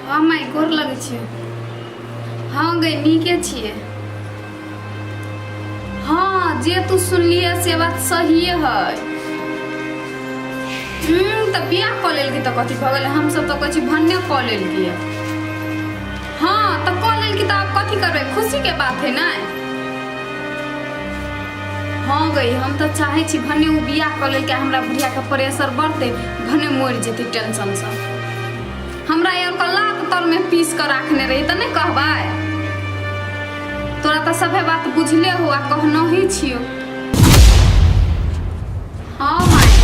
[SPEAKER 5] हँ माय गोर लगै छियै हँ गै नीके छियै हँ जे तू सुनलियै से बात सहिए है तऽ बियाह कऽ लेलकै तऽ कथी भऽ गेलै हमसब तऽ कहै छी भन्ने कऽ लेलकै हँ तऽ कऽ लेलकै तऽ आब कथी करबै खुशीके बात है ने हँ गई हम तऽ चाहै छी भने ओ बियाह कऽ लेलकै हमरा बुढ़ियाके प्रेशर बढ़तै भने मरि जेतै टेंशनसँ हमरा यार लात तरमे पीस कऽ राखने रही तऽ नहि कहबै तोरा तऽ सभे बात बुझले हो आ कहनो ही छियो हाँ माय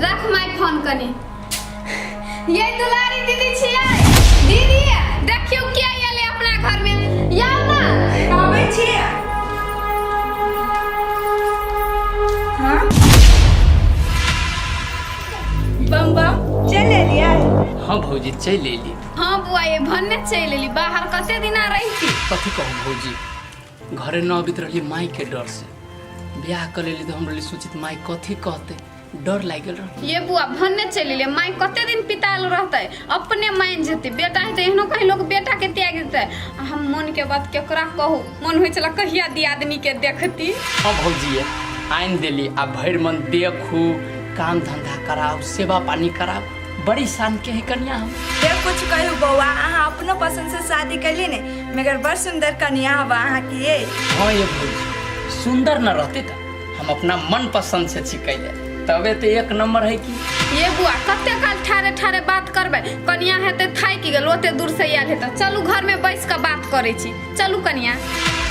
[SPEAKER 5] रख my phone कनी ये दुलारी दीदी छियै दीदी देखियौ के एलै अपना घर में आउ ना
[SPEAKER 6] आबै छियै हाँ बम बम चलि एलियै
[SPEAKER 1] हाँ भौजी चलि एली
[SPEAKER 5] हाँ बुआ ये भन्ने चलि एली बाहर कते दिना रहिती
[SPEAKER 1] कथी कहू भौजी घरे न अबैत रहली माई के डर से बियाह कर लेली तऽ हम रहली सोचित माई कथी कहते डर लागि गेल रह
[SPEAKER 5] ये बुआ भन्ने चलि एलियै माय कते दिन पितायल रहतै अपने मान जेतै बेटा हेतै एहनो कहीं लोग बेटा के त्याग देतै आ हम मन के बात केकरा कहू मन होइ छला कहिया दियादनी के देखती
[SPEAKER 1] हाँ भौजी ये आनि देली आ भरि मन देखू काम धंधा कराउ सेवा पानी कराउ बड़ी शान के है कनिया हम
[SPEAKER 6] जे कुछ कहू बौआ अहाँ अपनो पसंद से शादी कैली ने मगर बड़ सुंदर कनिया हवा अहाँ के
[SPEAKER 1] हाँ ये भौजी सुंदर न रहते तऽ हम अपना मन पसंद से छी कैले तबे तो एक नंबर है कि।
[SPEAKER 5] ये बुआ कते काल ठारे ठारे बात करबै, कनिया हेतै थाकि गेल, ओते दूर से आयल हेतै। चलू घर में बैस के बात करै छी। चलू कनिया,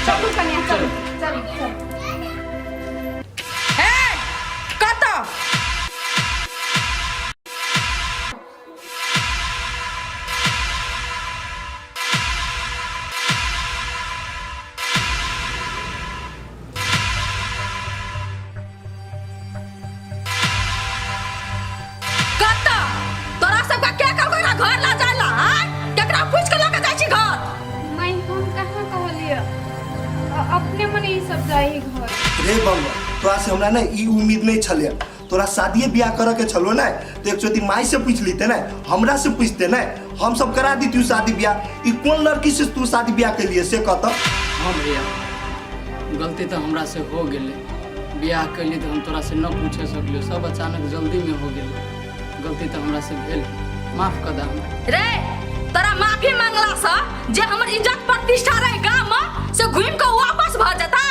[SPEAKER 5] चलू कनिया, चलू चलू चलू।
[SPEAKER 2] ए कतऽ?
[SPEAKER 4] कतऽ तोरा सबके के कहलको एकरा घर ला जाय ला? आँय, केकरा पूछि के लऽ के जाइ छी घर?
[SPEAKER 5] माई हम कहाँ कहलियै, अपने मने ई सब जाइ घर।
[SPEAKER 8] रे बम, तोरा से हमरा ने ई उम्मीद नहीं छले। तोरा शादिये बियाह करे के छलो ने तो एक चोटी माई से पूछ लीते ने, हमरा से पूछते ने, हम सब करा दीती शादी बियाह। ई कोन लड़की से तू शादी बियाह के लिए से कहता?
[SPEAKER 1] हाँ भैया, गलती तो हमरा से हो गेलै। बियाह कैली तो हम तोरा से न पूछे सकलियो, सब अचानक जल्दी में हो गेलै। गलती तो हमरा से भेल, माफ कर दे हमरा।
[SPEAKER 4] रे तोरा माफी मांगला से जे हमर इज्जत प्रतिष्ठा रहे गांव में से घूम के वापस भ जेतै?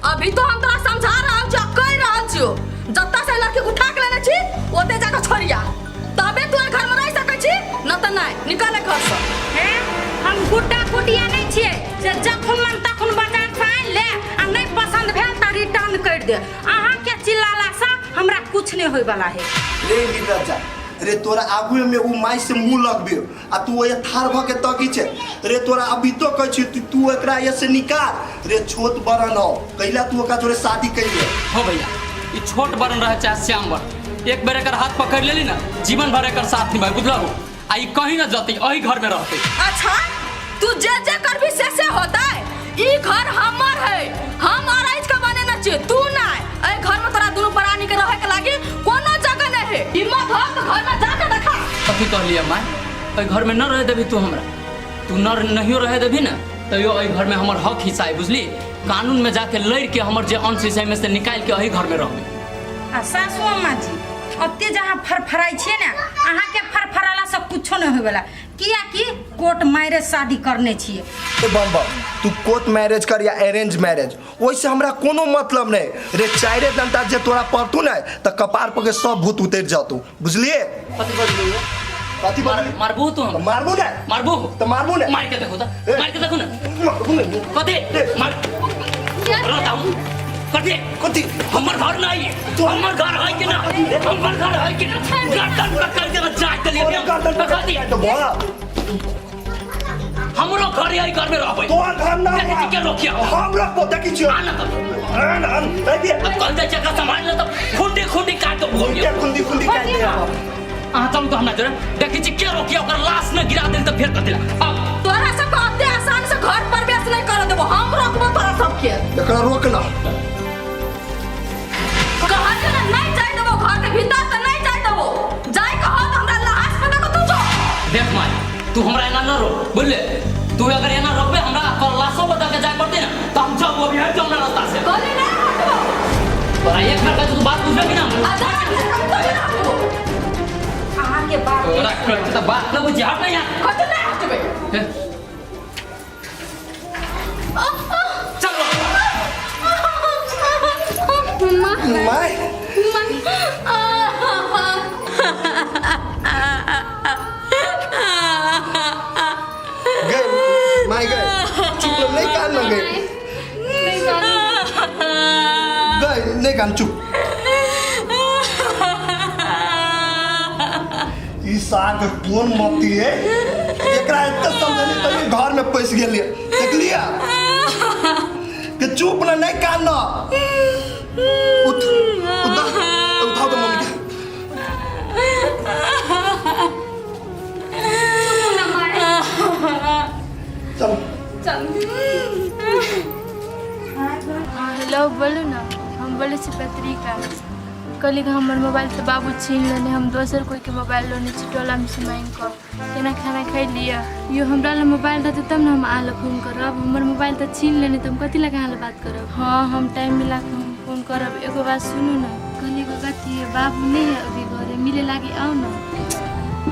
[SPEAKER 4] अभी तो हम तोरा समझा रहल छियो, कहि रहल छियो, जतऽ से लड़की उठा के लेने छी ओते जाके छोड़िया, तबे तू एहि घर में रह सकै छी, न तऽ नहि, निकल एहि घर से।
[SPEAKER 2] हैं? हम गुड्डा गुडिया नहीं छियै से जखन मन तखन बाजार से आनि ले आ नहीं पसंद भेल तऽ रिटर्न कर दे। अहाँ के चिल्लाला से हमरा कुछ नहीं होय वाला है।
[SPEAKER 8] रे नीरजा रे, तोरा आगुए में उ माई से मुंह लगबे आ तू ओए थार भ के तकी छे। रे तोरा अभी तो कहै छी तू एकरा ये से निकाल। रे छोट बरन हो कैला तू ओकरा जोरे शादी कैले?
[SPEAKER 1] हो भैया, ई छोट बरन रहे चाहे श्याम बरन, एक बेर एकर हाथ पकड़ लेली ना जीवन भर एकर साथ निभाई, बुझलहो? आ ई कहीं ना जतई, एही घर में रहते।
[SPEAKER 4] अच्छा तू जे जे करबी से से होतै। ई घर हमर है, हम अराइज के बनेने छियै, तू नहीं। एहि घर में तोरा दुनू प्राणी के रहे के लागी कोनो जगह नहीं है। हिम्मत हो तो घर में जाके देखा।
[SPEAKER 1] कथी कहलियै माय? एहि घर में न रहे देबी तू हमरा? तू न नहियो रहे देबी ना तैयो एहि घर में हमर हक हिस्सा है, बुझली? कानून में जाके लड़ के हमर जे अंश हिस्सा में से निकाल के एही घर में रहबे।
[SPEAKER 2] आ सासू अम्मा जी, ओते जहाँ फरफराइ छियै ने, अहाँके फरफराला से कुछो नहीं होय वाला, कियाकि कोर्ट मैरिज शादी करने छियै।
[SPEAKER 8] ए बम बम, तू कोर्ट मैरिज कर या अरेंज मैरिज, ओहिसे हमरा कोनो मतलब नहीं। रे चारे डंटा जे तोरा पड़तू ने त कपार पर के सब भूत उतर जातू, बुझलिए?
[SPEAKER 1] कथी बजलू?
[SPEAKER 8] कथी बजलू?
[SPEAKER 1] मारबू तू हमरा?
[SPEAKER 8] मारबू ने।
[SPEAKER 1] मारबू?
[SPEAKER 8] त मारबू ने।
[SPEAKER 1] मार के देखू त, मार के देखू ने।
[SPEAKER 8] मारबू ने।
[SPEAKER 1] कथी? मार। रहता हूँ। कथी?
[SPEAKER 8] कथी?
[SPEAKER 1] हमर घर नहीं, हमर घर है कि ना? हमर घर है कि ना? गर्दन पकड़ के जाय के लिए।
[SPEAKER 8] गर्दन पकड़
[SPEAKER 1] कथी?
[SPEAKER 8] तो बोला।
[SPEAKER 1] हमरो घर यही घर में रहबै।
[SPEAKER 8] तोहर घर ना।
[SPEAKER 1] देखै छी के रोकिया?
[SPEAKER 8] हम रखबो, देखै छियो।
[SPEAKER 1] आन त।
[SPEAKER 8] आन, आन, देखिए।
[SPEAKER 1] अब कल जाइ छै एकरा संभाल ले त खुंडी खुंडी काट के भोग
[SPEAKER 8] के खुंडी खुंडी काट दे।
[SPEAKER 1] अहाँ चलू तो हमरा जोरे, देखै छी के रोकिया, ओकर लाश न गिरा देल त फेर कथी ला। आउ।
[SPEAKER 4] तोरा सबके ओते आसान से घर प्रवेश नहीं कर देबो, हम रोकबो तोरा सबके।
[SPEAKER 8] एकरा रोकना।
[SPEAKER 4] कहलियो ना नहीं जाय देबो घर के भीतर त नहीं जाय देबो। जाय के हो त हमरा लाश पे देखो तू जो।
[SPEAKER 1] देख माय, तू हमरा एना न रोक, बुझले? तू अगर एना रोकबे हमरा तोर लाशो बता के जाय पड़ते ना तो हम जाबो अभी, हट जाओ हमरा रास्ता से।
[SPEAKER 4] कहली नहीं हटबो।
[SPEAKER 1] तोरा एक बार कहै छी, तू बात बुझबे कि ना?
[SPEAKER 4] आ जा, हम तो नहीं हटबो।
[SPEAKER 2] अहाँ के बात
[SPEAKER 1] तोरा कहै छी त बात न बुझी, हट ना यहाँ।
[SPEAKER 4] कथी नहीं हटबे?
[SPEAKER 1] हे। चल।
[SPEAKER 8] माय। गए माय गए, चुप रह, नहीं कान ना गए गए नहीं कान, चुप। ई साग कोन मती है, एकरा एते समझली तभी घर में पैस गेलिए। देखलिए कि चुप ना, नहीं कान ना। उठ उठा उठाओ तो मम्मी के। चलो।
[SPEAKER 9] हेलो, बोलू ने। हम बोलै छी पत्रिका। कहली कि हमर मोबाइल तऽ बाबू छीन लेने, हम दोसर कोइके मोबाइल लेने छी टोलामे से माँगि कऽ। केना खाना खैलियै यो? हमरा लग मोबाइल रहतै तब ने हम अहाँ लग फोन करब। हमर मोबाइल तऽ छीन लेने तऽ हम कथी लए अहाँ लग बात करब? हाँ, हम टाइम मिला कऽ हम फोन करब। एगो बात सुनू ने। कहली एगो कथी है? बाबू नहि है अभी घरे, मिले लागी आउ ने।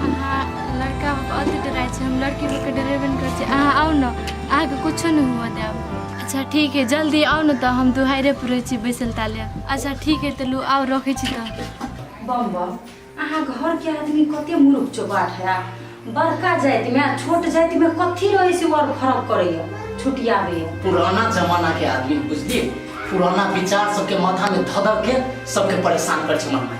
[SPEAKER 9] अहाँ लड़का अति डराइ छै, हम लड़की लोकके डरेबे नहि करै छी। अहाँ आउ ने, अहाँके कुछो नहि हुअ देब। अच्छा ठीक है, जल्दी आउ ने तऽ हम दुहाइरे पर रहै छी बैसल ताले। अच्छा ठीक है, तऽ लू आउ, रखै छी तऽ।
[SPEAKER 2] बम बम अहाँ घर के आदमी कते मुरुख चौबाट है बड़का जाति में आ छोट जाति में कथी रहे से और फर्क करैया छुटियाबैया
[SPEAKER 1] पुराना जमाना के आदमी बुझलिए पुराना विचार सबके माथा में धधक के सबके परेशान कर छै मन में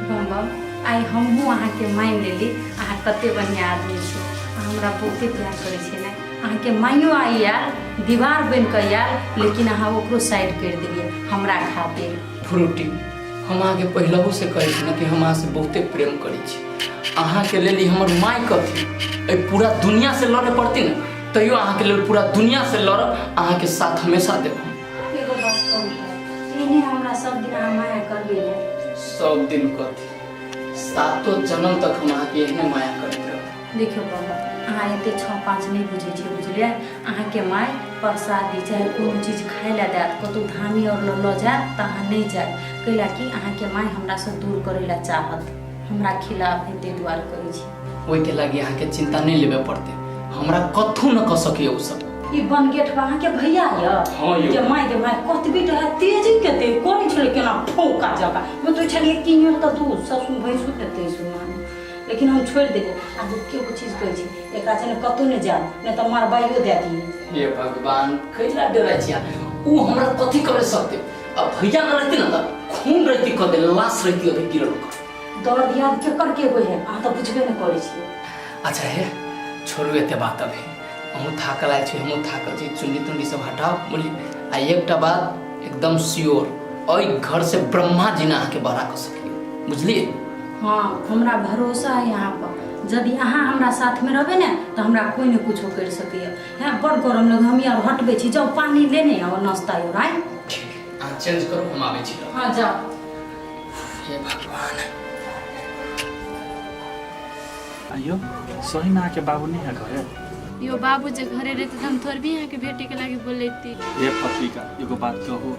[SPEAKER 2] बम बम आइ हमहूँ अहाँके मानि लेली अहाँ कते बढ़िआँ आदमी छी अहाँ हमरा बहुते प्यार करै छी ने अहाँके माइयो आइ आयल दीवार बनि कऽ आयल लेकिन अहाँ ओकरो साइड करि देलियै हमरा खातिर
[SPEAKER 1] फ्रूटी हम अहाँके पहिलहु से कहै छी ने कि हम अहाँसँ बहुते प्रेम करै छी अहाँके लेल ई हमर माय कथी एहि पूरा दुनिया से लड़े पड़ती ने तैयो अहाँके लेल पूरा दुनिया से लड़ब अहाँके साथ हमेशा देब हम
[SPEAKER 2] एगो बात कहू तऽ एहने हमरा सब दिन अहाँ माया करबै ने
[SPEAKER 1] सब दिन कथी सातो जन्म तक हम अहाँके एहने माया करैत रहब
[SPEAKER 2] देखियौ बाबा अहाँ एते छओ पाँच नहि बुझै छियै बुझलियै अहाँके माय प्रसादी चाहे कोनो चीज खाय लए देत कतहु धामी आओर लऽ लऽ जायत तऽ अहाँ नहि जायब कैला कि अहाँके माय हमरासँ दूर करै लए चाहत हमरा खिलाफ है ताहि दुआरे कहै छी
[SPEAKER 1] ओहिके लागि अहाँके चिंता नहि लेबे पड़तै हमरा कथू न कऽ सकैए ओ सब
[SPEAKER 2] ई बनगेट पर अहाँके भैया यऽ
[SPEAKER 1] हाँ यौ।
[SPEAKER 2] जे माय गे माय कतबी रहे तेजी के ते कोन छलै केना ठोका जका हम तो छलियै तीन तऽ दू ससुर भैंसुर ने तैसुर मानू लेकिन हम छोड़ि देलियै आ जे केगो चीज कहै छी एकरा छै ने कतहु नहि जायब नहि तऽ मरबाइयो दए दियै
[SPEAKER 1] हे भगवान कैला डरै छियै ओ हमरा कथी करे सकते अब भैया न रहती ना तऽ खून रहती कऽ दे लाश रहती अभी गिरल ओकर
[SPEAKER 2] दर दियाद केकर के होइ है अहाँ तऽ बुझबे नहि करै छियै
[SPEAKER 1] अच्छा हे छोड़ू एते बात अभी अहूँ थाकल आयल छी हमहूँ थाकल छी चुन्नी तुन्नी सब हटाउ बुझलियै आ एकटा बात एकदम श्योर एहि घर से ब्रह्मा जी ने अहाँके बड़ा कऽ सकैए बुझलियै
[SPEAKER 2] हाँ हमरा भरोसा है अहाँ पर यदि अहाँ हमरा साथमे रहबै ने तऽ हमरा कोइ ने कुछो करि सकैए हँ बड़ गरम लगे हम यार हटबै छी जाउ पानी लेने आउ नाश्ता आर आइ
[SPEAKER 1] ठीक अहाँ चेंज करू हम आबै छी
[SPEAKER 2] हाँ जाउ
[SPEAKER 1] हे भगवान
[SPEAKER 10] आइयो सही में अहाँके बाबू नहीं है घरे
[SPEAKER 9] यो बाबू जे घरे रहते तऽ हम थोड़बे अहाँके भेटे के लागी बोलैती
[SPEAKER 10] हे पत्रिका एगो बात कहू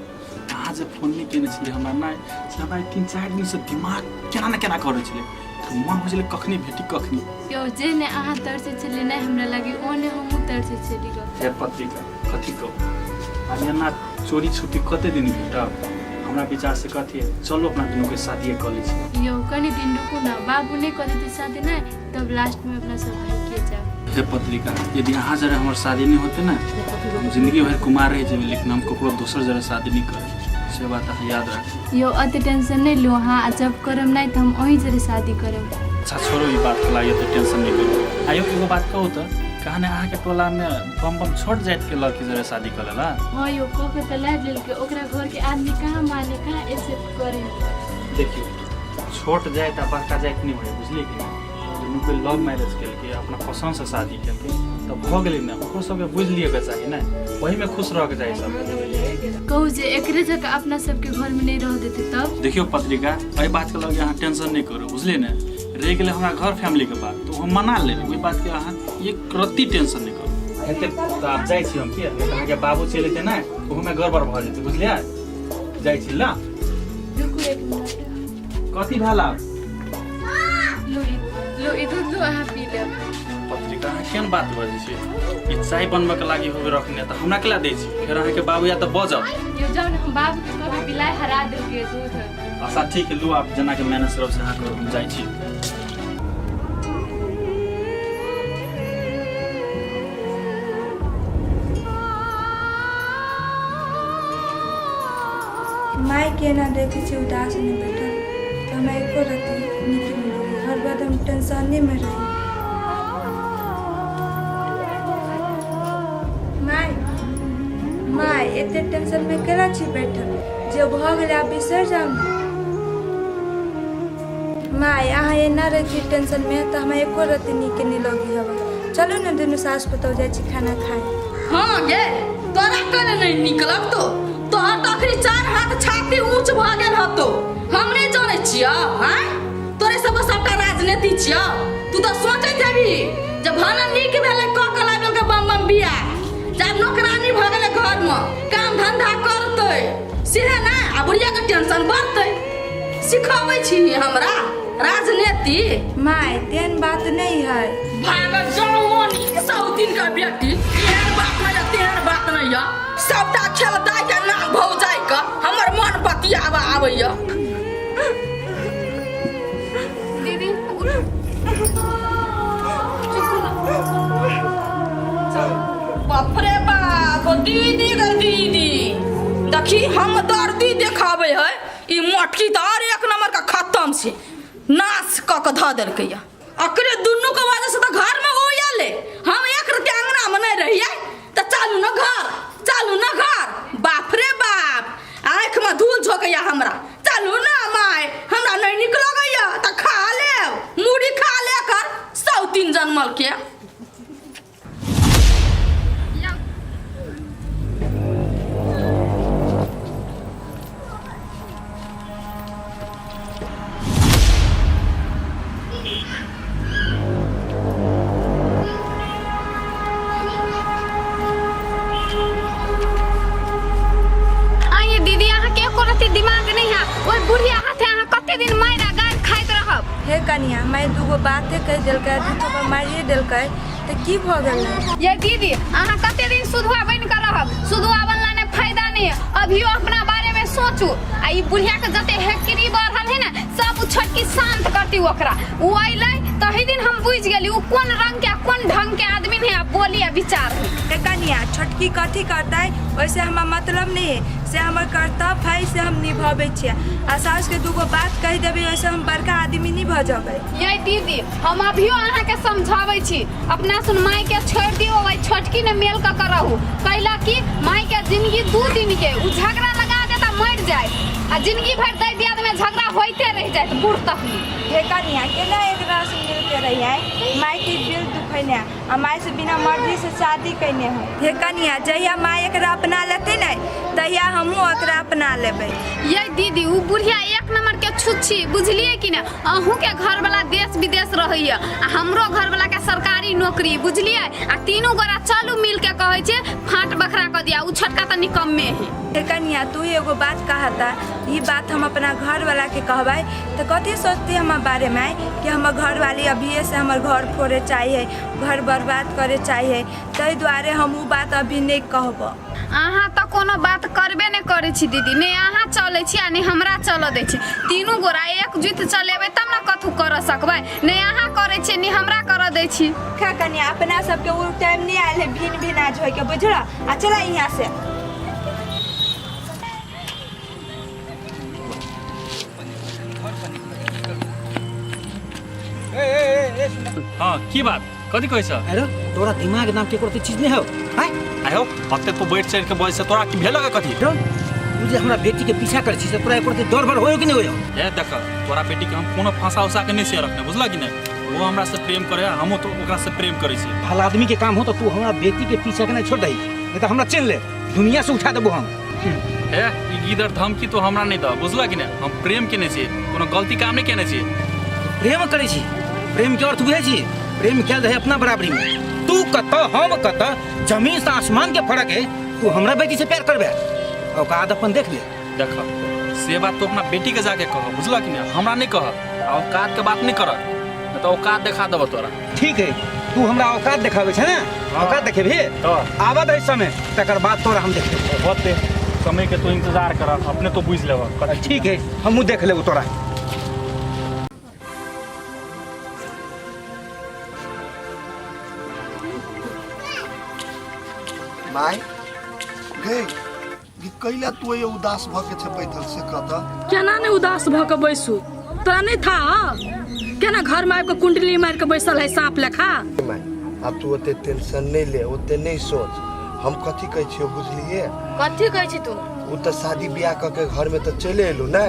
[SPEAKER 10] अहाँ जे फोन नहि केने छलियै हमरा नहि से हमरा 3-4 दिनसँ दिमाग केना ने केना करै छलै तऽ मन होइ छलै कखनी भेटी कखनी
[SPEAKER 9] यो जे ने अहाँ तरसै छलियै नहि हमरा लागी ओ ने हमहूँ तरसै छलियै गऽ
[SPEAKER 10] हे पत्रिका कथी कहू आब एना चोरी छुपी कते दिन भेटब हमरा विचार से कथी है चलो अपना दुनू के शादिये कऽ लै छी
[SPEAKER 9] यो कनी दिन रुकू ना बाबू नहि कऽ देतै शादी नहि तब लास्ट में अपना सब भाई के जाब
[SPEAKER 10] हे पत्रिका यदि अहाँ जरे हमर शादी नहीं होते ना हम जिंदगी भर कुमार रह जेबै लेकिन हम ककरो दोसर जरे शादी नहीं करब से बात अहाँ याद राखू
[SPEAKER 9] यो अति टेंशन नहीं लू अहाँ आ जब करब नहीं तो हम वहीं जरे शादी करब
[SPEAKER 10] अच्छा छोड़ो ई बात के लागि एते टेंशन नहीं करू आयो एगो बात कहू तऽ कहने अहाँके टोला में बम बम छोट जाति के लड़की जरे शादी कर लेला
[SPEAKER 9] हाँ यो कह के तऽ ला लेलकै ओकरा घर के आदमी कहाँ माने कहाँ एक्सेप्ट करे
[SPEAKER 10] देखियौ छोट जाति आ बड़का जाति नहि होइ बुझलियै कि नहि दुनू कोइ लव मैरिज केलकै अपना पसन्दसँ शादी केलकै तऽ भऽ गेलै ने ओकरो सबके बुझि लियऽके चाही ने ओहीमे खुश रहऽके चाही सबके
[SPEAKER 9] कहू जे एकरे जकाँ अपना सबके घरमे नहि रह देतै तब
[SPEAKER 10] देखियौ पत्रिका एहि बातके लऽ के अहाँ टेंशन नहि करू बुझलियै ने रहि गेलै हमरा घर फैमिलीके बात तऽ ओ हम मना लेबै ओहि बातके अहाँ एक रत्ती टेंशन नहि करू हेतै तऽ आब जाइ छी हम किया नहि तऽ अहाँके बाबू चलि एतै ने ओहोमे गड़बड़ भऽ जेतै बुझलियै जाइ छी ल
[SPEAKER 9] रुकू एक मिनट
[SPEAKER 10] कथी भेल आब
[SPEAKER 9] लो लो ई दूध लो अहाँ पी लेब
[SPEAKER 10] पत्रिका अहाँ केहन बात बजै छी ई चाय बनबऽके लागि होबे रखने तऽ हमरा केला दै छी फेर अहाँके बाबू या तऽ बजत
[SPEAKER 9] यो जाउ ने हम बाबू के कहबै बिलाइ हरा देलकै दूध
[SPEAKER 10] अच्छा ठीक है लू आप जेनाके मैनेज करब से अहाँ करू हम जाइ छी
[SPEAKER 6] माय के एना देखै छी उदास मे बैठल तऽ हमरा एको रत्ती नीक नहि लगै हर बात हम टेंशनेमे रही माय माय एते टेंशनमे केना छी बैठल जे भऽ गेलै आब बिसरि जाउ ने माय अहाँ एना रहै छी टेंशनमे तऽ हमरा एको रत्ती नीक नहि लगै हवा चलू ने दुनू सास पुतहु जाइ छी खाना खाय
[SPEAKER 4] हाँ गे तोरा कल नहीं नीक लगतो तोहर तऽ अखनी चार हाथ छाती ऊंच भऽ गेल हतो हम नहि जानै छियौ आँय तोरे सब सबटा राजनीति छियौ तू तऽ सोचैत हेबी जे भने नीक भेलै कऽ के लाबि देलकै बम बम बियाह जब नौकरानी भऽ गेलै घरमे काम धंधा करतै सेहे ने आ बुढ़िया के टेंशन बढ़तै सिखबै छी हमरा राजनीति
[SPEAKER 6] माय तेहन बात नहि है
[SPEAKER 4] भागल जाओ सौतीन का बेटी एहन बात नहीं है तेहन बात नहीं है सबटा खेल दाय के नाम भौजाई के हमर मन बतियावा आबैया हम दर्दी देखाबै है ई मोटकी तऽ और एक नंबर का खत्म छै नाश कऽ के धऽ देलकै या अकरे दुनू के वजह से तऽ घर में ओ आले हम एक रति अंगना में नहीं रहिए तऽ चालू न घर चालू न घर बाप रे बाप आँख में धूल झोंकैया हमरा चलू ना माय हमरा नहीं निक लगैया तऽ खा लेब मूड़ी खा ले कर सौ तीन जनमल के।
[SPEAKER 5] आइए दीदी, अहाँ के एको रत्ती दिमाग नहीं है। ओहि बुढ़िया हाथे अहाँ कते दिन मारि आ गारि खाइत रहब?
[SPEAKER 6] हे कनिया, मैं दूगो बाते कहि देलकै, दू थप्पड़ मारिए देलकै तऽ की भऽ गेलै?
[SPEAKER 5] ये दीदी, अहाँ कते दिन सुधुआ बनि कऽ रहब? सुधुआ बनला ने फायदा नहीं है। अभियो अपना बारे में सोचू। आ ई बुढ़िया के जते हेकरी बढ़ल है ने, सब उ छोटकी शांत करती ओकरा। उ अइलै तही दिन हम बुझि गेली उ कोन रंग के आ कोन ढंग के आदमी है, आ बोली आ विचार है।
[SPEAKER 6] हे कनिया, छोटकी कथी करतै ओहिसँ हमरा मतलब नहि है, से हमर कर्तव्य है, से हम निभाबै छियै। आ सासुके दूगो बात कहि देबै ओहिसँ हम बड़का आदमी नहि भऽ जेबै।
[SPEAKER 5] यै दीदी, हम अभियो अहाँके समझाबै छी, अपना सुन माय के छोड़ि दियौ, ओहि छोटकी ने मेल कऽ के रहू। कैला कि माय के जिंदगी 2 दिन के, उ झगड़ा लगा देता मरि जाय, आ जिंदगी भरि दै दियाद में झगड़ा होइते रहि जायत बूढ़ तक।
[SPEAKER 6] हे कनिया, केना एकरा से मिल के रहियै? माय के दिल दुखैने आ माय से बिना मर्जी से शादी कैने है। हे कनिया, जहिया माय एकरा अपना लेतै ने तहिया हमहूँ ओकरा अपना लेबै।
[SPEAKER 5] यै दीदी, उ बुढ़िया एक नंबर के छुच्छी, बुझलियै कि ने? अहूँ के घर वाला देश विदेश रहैया आ हमरो घर वाला के सरकारी नौकरी, बुझलियै? आ तीनू गोरा चलू मिल के कहै छै फाट बखरा कऽ दिया, उ छोटका तऽ निकम्मे है।
[SPEAKER 6] हे कनिया, तू एगो बात कहता, ई बात हम अपना घर वाला के कहबै तऽ कथी सोचती हमर बारे में? कि हमर घर वाली अभिये से हमर घर फोड़े चाहिए, घर बर्बाद करे चाहिए, ताहि दुआरे हम उ बात अभी नहीं कहब।
[SPEAKER 5] अहाँ तऽ कोनो बात करबे नहि करै छी दीदी, ने अहाँ चलै छी आ ने हमरा चलऽ दै छी। तीनू गोरा एकजुट चलेबै तब ने कथू करऽ सकबै, ने अहाँ करै छियै ने हमरा करऽ दै छी।
[SPEAKER 6] खा कनिया, अपना सबके उ टाइम नहीं आयल है भिन भिन आज होइके, बुझल? आ चला यहाँ से।
[SPEAKER 10] हाँ, की बात कथी कहै छ?
[SPEAKER 3] अरे तोरा दिमाग नाम के कोनो चीज नहीं हो हैं?
[SPEAKER 10] आयो अते तू बैठ चढ़ के बजै छ, तोरा की भेल कथी?
[SPEAKER 3] तू जे हमरा बेटी के पीछा कर छी से तोरा एको डर भर होयो कि नहीं होयो?
[SPEAKER 10] ए देख, तोरा बेटी के हम कोनो फांसा उसा के नहीं से रखने, बुझला कि नहीं? वो हमरा से प्रेम करे, हमो तो ओकरा से प्रेम करै छी।
[SPEAKER 3] भला आदमी के काम हो तो तू हमरा बेटी के पीछा के नहीं छोड़ दही, नहीं तो हमरा चिन्ह ले दुनिया से उठा देबो हम।
[SPEAKER 10] ए ई गिदर धमकी तो हमरा नहीं द, बुझला कि नहीं? हम प्रेम केने छी, कोनो गलती काम नहीं केने छी।
[SPEAKER 3] प्रेम करै छी, प्रेम के अर्थ बुझै छी? प्रेम कैल रहे अपना बराबरी में, तू कत हम कत, जमीन से आसमान के फर्क है। तू हमरा बेटी से प्यार करबे, औकात अपन देख ले।
[SPEAKER 10] देख से बात तो अपना बेटी के जाके कह, बुझला कि नहीं? हमरा नहीं कह, औकात के बात नहीं कर, नहीं तो औकात देखा देबो तोरा।
[SPEAKER 3] ठीक है, तू हमरा औकात देखाबे छै ने? औकात देखेबही? आबऽ दे समय, तकर बाद तोरा हम देखेबो।
[SPEAKER 10] होते समय के तू इंतजार कर, अपने तो बुझ लेबऽ।
[SPEAKER 3] ठीक है, हमहूँ देख लेबो तोरा।
[SPEAKER 8] माय गई ई कैला तू ये उदास भऽ के छै बैठल से कह?
[SPEAKER 4] केना नहीं उदास भऽ के बैसू? तोरा नहीं था केना घर में आबि के कुंडली मारि के बैसल है सांप लेखा?
[SPEAKER 8] माय, आब तू ओते टेंशन नहीं ले, ओते नहीं सोच। हम कथी कहै छियौ बुझलिए?
[SPEAKER 4] कथी कहै छी तू?
[SPEAKER 8] उ तऽ शादी ब्याह कऽ के घर में तऽ चलि एलू ने,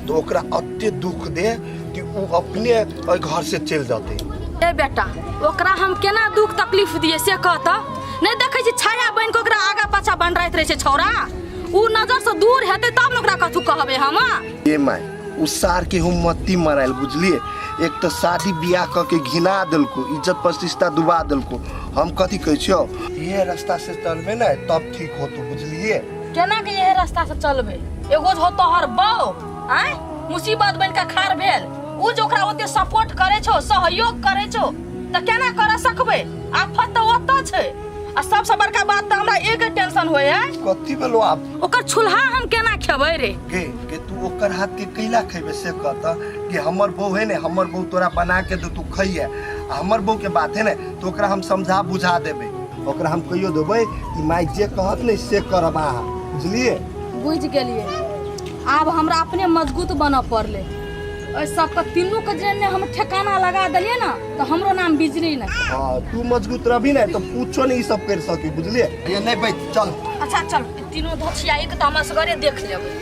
[SPEAKER 8] तऽ ओकरा अते दुख दे कि उ अपने ओहि घर से चलि जेतै।
[SPEAKER 4] ए बेटा, ओकरा हम केना दुख तकलीफ दिए से कह तऽ? नहीं देखै छी छाया बनि के ओकरा आगा पाछा बनराइत रहै छै छौड़ा, उ नजर से दूर हेतै तब ने ओकरा कथू कहबै हम।
[SPEAKER 8] ए my, उ सार के हम मत्ती मरायल, बुझलिए? एक तऽ शादी ब्याह कऽ के घिना देलको, इज्जत प्रतिष्ठा डुबा देलको। हम कथी कहै छियौ, इहे रास्ता से चलबे ने तब ठीक होतो, बुझलिए?
[SPEAKER 4] केना के इहे रास्ता से चलबै? एगो जो तोहर बौ आय मुसीबत बनि के खार भेल, उ जो ओकरा ओते सपोर्ट करे छौ, सहयोग करे छौ, तऽ केना कर सकबै? आफत तऽ ओतऽ छै। आ सबसे बड़का बात तऽ हमरा एक टेंशन होय है।
[SPEAKER 8] कथी भेलो आब?
[SPEAKER 4] ओकर छुल्हा हम केना खेबै रे?
[SPEAKER 8] गे के तू ओकर हाथ के कैला खेबै से कह तऽ? कि हमर बहू है ने, हमर बहू तोरा बना के दे तू खइहे, आ हमर बहू के बात है ने तो ओकरा हम समझा बुझा देबै, ओकरा हम कहियो देबै कि माय जे कहत ने से करब अहाँ, बुझलिए?
[SPEAKER 4] बुझि गेलियै। आब हमरा अपने मजबूत बनऽ पड़लै। ओहि सबके तीनू के जे ने हम ठेकाना लगा देलियै ने तऽ हमरो नाम बिजली नहि।
[SPEAKER 8] हाँ, तू मजबूत रहबी ने तो पूछो नहीं ई सब कर सकी, बुझलिए? ये नहीं बैठ चल।
[SPEAKER 4] अच्छा चल, तीनों धोछिया एक तऽ हम असगरे देख लेबै।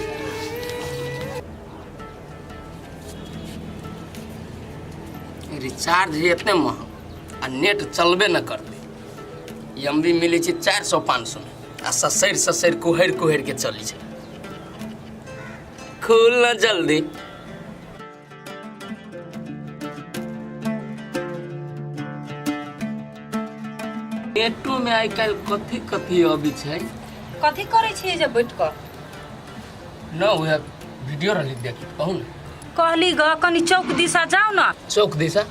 [SPEAKER 1] रिचार्ज है इतने महग आ नेट चलबे न करते। एम बी मिलै छै 400 500 में आ ससरि ससरि कुहरि कुहरि के चलै छै। खुल न जल्दी। नेटो में आइ काल्हि कथी कथी अबै छै।
[SPEAKER 2] कथी करै छियै जे बैठ कऽ?
[SPEAKER 1] न उएह वीडियो रहली देखी, कहू ने।
[SPEAKER 2] कहली ग कनी चौक दिशा जाउ ने।
[SPEAKER 1] चौक दिशा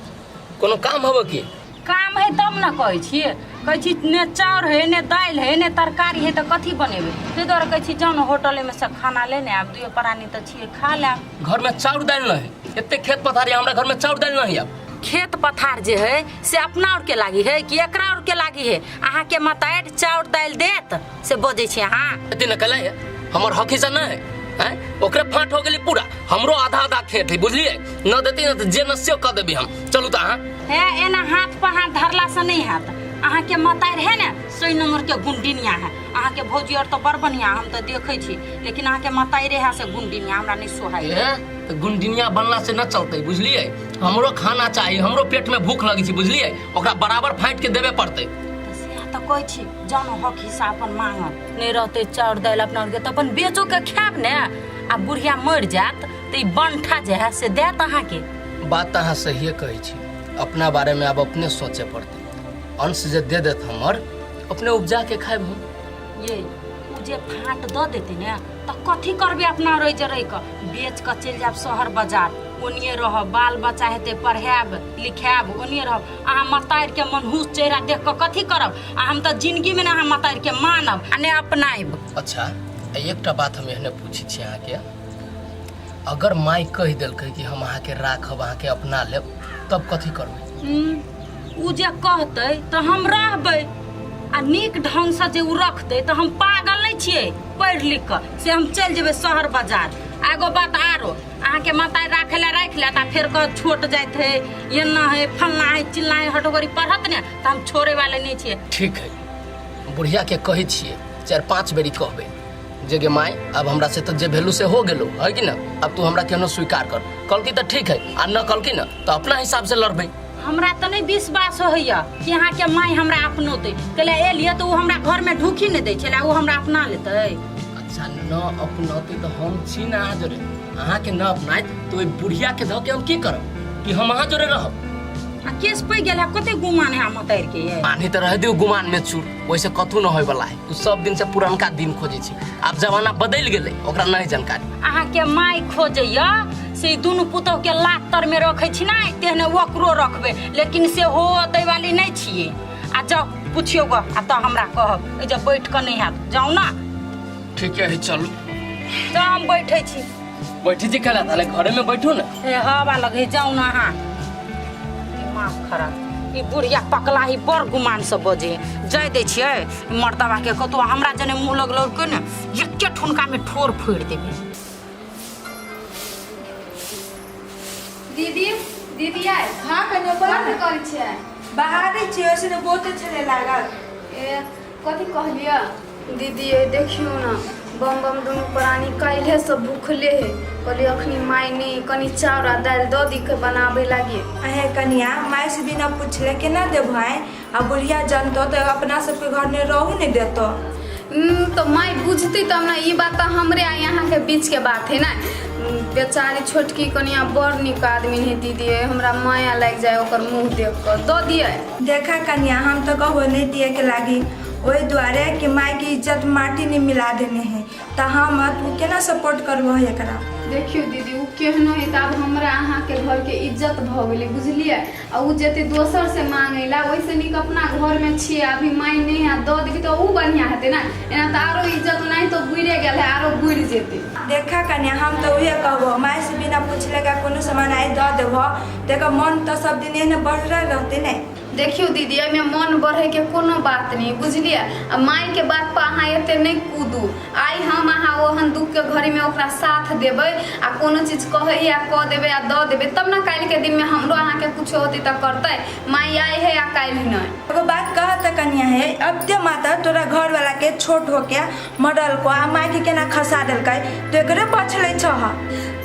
[SPEAKER 1] कोनो काम हब की?
[SPEAKER 2] काम है तब ने कहै छियै। कहै छी ने चाउर है ने दालि है ने तरकारी है, तऽ कथी बनेबै? ताहि दुआरे कहै छी जाउ ने होटलेमे से खाना लेने आयब, दुइयो प्राणी तऽ छियै, खा लेब।
[SPEAKER 1] घर में चाउर दालि नहीं है, एते खेत पथार है, हमरा घर में चाउर दालि नहीं है।
[SPEAKER 2] खेत पथार जे है से अपना और के लागी है कि एकरा और के लागी है? अहाँके मतारि चाउर दालि देत से बजै छी अहाँ?
[SPEAKER 1] एते न कलै है, हमर हक हिस्सा नहीं है, हैं? ओकरे फाट हो गेली पूरा, हमरो आधा आधा खेत है, बुझलिए? न देती न त जे न से क देबी हम। चलू त अहाँ।
[SPEAKER 2] हे एना हाथ पर हाथ धरला से नहीं हैत। अहाँके मतारि है ने 100 नंबर के गुंडिनिया है। अहाँके भौजी और तो बड़ बढ़िया हम तो देखै छी, लेकिन अहाँके मतारि है से गुंडिनिया हमरा नहीं सोहाय।
[SPEAKER 1] ए, त गुंडिनिया बनला से न चलते, बुझलिए? हमरो खाना चाहिए, हमरो पेट में भूख लगी छी, बुझलिए? ओकरा बराबर फाटि के देबे पड़तै।
[SPEAKER 2] सएह तऽ कहै छी, जानो हक हिस्सा अपन मांगब। नहि रहतै चाउर दालि अपना आरके तऽ अपन बेचो के खायब ने। आ बुढ़िया मरि जायत तऽ ई बंठा जे है से देत अहाँके।
[SPEAKER 1] बात तऽ अहाँ सहिए कहै छी, अपना बारे में आब अपने सोचे पड़तै। अंश जे दे देत हमर, अपने उपजा के खायब हम।
[SPEAKER 2] ये उ जे फाँट दऽ देतै ने तऽ कथी करबै अपना रहि जे रहि कऽ? बेच कऽ चलि जायब शहर बाजार, ओनिए रहब, बाल बच्चा हेतै पढ़ायब लिखायब, ओनिए रहब। अहाँ मतारिके मनहूस चेहरा देख कऽ कथी करब? आ हम तऽ जिंदगीमे ने अहाँ मतारिके मानब आ ने अपनायब।
[SPEAKER 1] अच्छा, एकटा बात हम एहने पूछै छी अहाँके, अगर माय कहि देलकै कि हम अहाँके राखब, अहाँके अपना लेब, तब कथी करबै?
[SPEAKER 2] उ जे कहतै तऽ हम रहबै, आ नीक ढङ्गसँ जे उ रखतै तऽ हम पागल नहि छियै पढ़ि लिख कऽ से हम चलि जेबै शहर बाजार। आ एगो बात आरो, अहाँके माता राखै लए राखि लेत आ फेर कहत छोट जाइत है, एना है, फल्लाँ है, चिल्लाँ है, हटोगरी पढ़त ने तऽ हम छोड़े वाले नहि छियै।
[SPEAKER 1] ठीक है, बुढ़िया के कहै छियै, 4-5 बेरी कहबै जे गे माय, अब हमरा से तऽ जे भेलू से हो गेलो है कि ना, अब तू हमरा केहनो स्वीकार कर। कहलकी तऽ ठीक है, आ न कहलकी न तऽ अपना हिसाब से लड़बै।
[SPEAKER 2] हमरा तऽ नहि विश्वास होइया कि अहाँके माय हमरा अपनौतै। कैला एलियै तऽ ओ हमरा घरमे ढुकी नहि दै छलै, ओ हमरा अपना लेतै?
[SPEAKER 1] अच्छा, न अपनौतै तऽ हम छी ने अहाँ जोरे, अहाँके न अपनायत तऽ ओहि बुढ़िया के धऽ के हम की करब कि हम अहाँ जोरे रहब?
[SPEAKER 2] आ केस पैघ गेल है, कते गुमान है मतारि के ये?
[SPEAKER 1] पानी तऽ रह दियौ गुमान में चूर, ओहिसे कथू न होय वाला है। ओ सब दिन से पुरनका दिन खोजै छै, आब जमाना बदलि गेलै, ओकरा नहीं जानकारी।
[SPEAKER 2] अहाँके माय खोजैया से ई दुनू पुतोह के लात तर में रखै छी ने तेहने ओकरो रखबै, लेकिन से हो दै वाली नहि छियै। आ जाउ पुछियौ ग, आ तऽ हमरा कहब, एहि जे बैठ कऽ नहि हैत, जाउ ना।
[SPEAKER 1] ठीक है, चलू।
[SPEAKER 2] तऽ हम बैठै छी।
[SPEAKER 1] बैठे छी खेला ताले घरे में बैठू ना।
[SPEAKER 2] ए हवा लगे, जाउ ना अहाँ। दिमाग खराब, ई बुढ़िया पकला ही बड़ गुमान से बजे जाय दै छियै मर्दबा के, कतौ हमरा जने मुँह लगलो के ने एके ठुनका में ठोर फोड़ि देबै।
[SPEAKER 5] दीदी, दीदी आइ।
[SPEAKER 6] हाँ कन्या, बोल
[SPEAKER 5] कथी
[SPEAKER 6] ने।
[SPEAKER 5] करै छियै?
[SPEAKER 6] बाहरे छियै, ओइसे तऽ बहुते छलै लागल।
[SPEAKER 5] ए कथी कहलियै दीदी? ए देखियौ ने, बम बम दुनू प्राणी काल्हिए से भूखले है। कहलियै अखनी माय नहि, कनी चाउर आ दालि दऽ दी के बनाबै लागी।
[SPEAKER 6] अहे कनिया, माय से बिना पूछले केना देबो आइ? आ बुढ़िया जनतो तऽ अपना सबके घरमे रहू नहि देतो।
[SPEAKER 5] तऽ माय बुझती तब ने। ई बात तऽ हमरे आ अहाँके बीचके बात है ने। बेचारी छोटकी कनिया बड़ नीक आदमी है दीदी, हमरा माया लागि जाए ओकर मुँह देख कऽ। दऽ दियै?
[SPEAKER 6] देखा कनिया, हम तऽ कहबो नहि दिए के लागी, ओहि दुआरे कि माय के इज्जत माटी नहीं मिला देने है, तऽ हम तू केना सपोर्ट करबो एकरा?
[SPEAKER 5] देखियौ दीदी, ओ केहनो है तऽ आब हमरा अहाँके घरके इज्जत भऽ गेलै, बुझलियै? आ ओ जेतै दोसर से मांगै ला, ओहिसँ नीक अपना घरमे छियै, अभी माय नहि है, दऽ देबै तऽ ओ बढ़िआँ हेतै ने। एना तऽ आरो इज्जत ओनाहितो बुड़ि गेल है, आरो बुड़ि जेतै।
[SPEAKER 6] देखा कनिया, हम तऽ उहे कहबो, माय से बिना पूछले का कोनो सामान आइ दऽ देबो तऽ एकर मन तऽ सब दिन एहने बढ़ल रहतै ने।
[SPEAKER 5] देखियौ दीदी, एहिमे मन बढ़ैके कोनो बात नहि, बुझलियै? आ मायके बात पर अहाँ एते नहि कूदू। आइ हम अहाँ ओहन दुखके घड़ीमे ओकरा साथ देबै आ कोनो चीज कहै आ कऽ देबै आ दऽ देबै, तब ने काल्हिके दिनमे हमरो अहाँके कुछो होतै तऽ करतै। माय आइ है आ काल्हि नहि।
[SPEAKER 6] एगो बात कह तऽ कनिया हे, अब ते माता तोरा घर वाला के छोट हो के मरल को आ माय के केना खसा देलकै, तो एकरे बचले छह।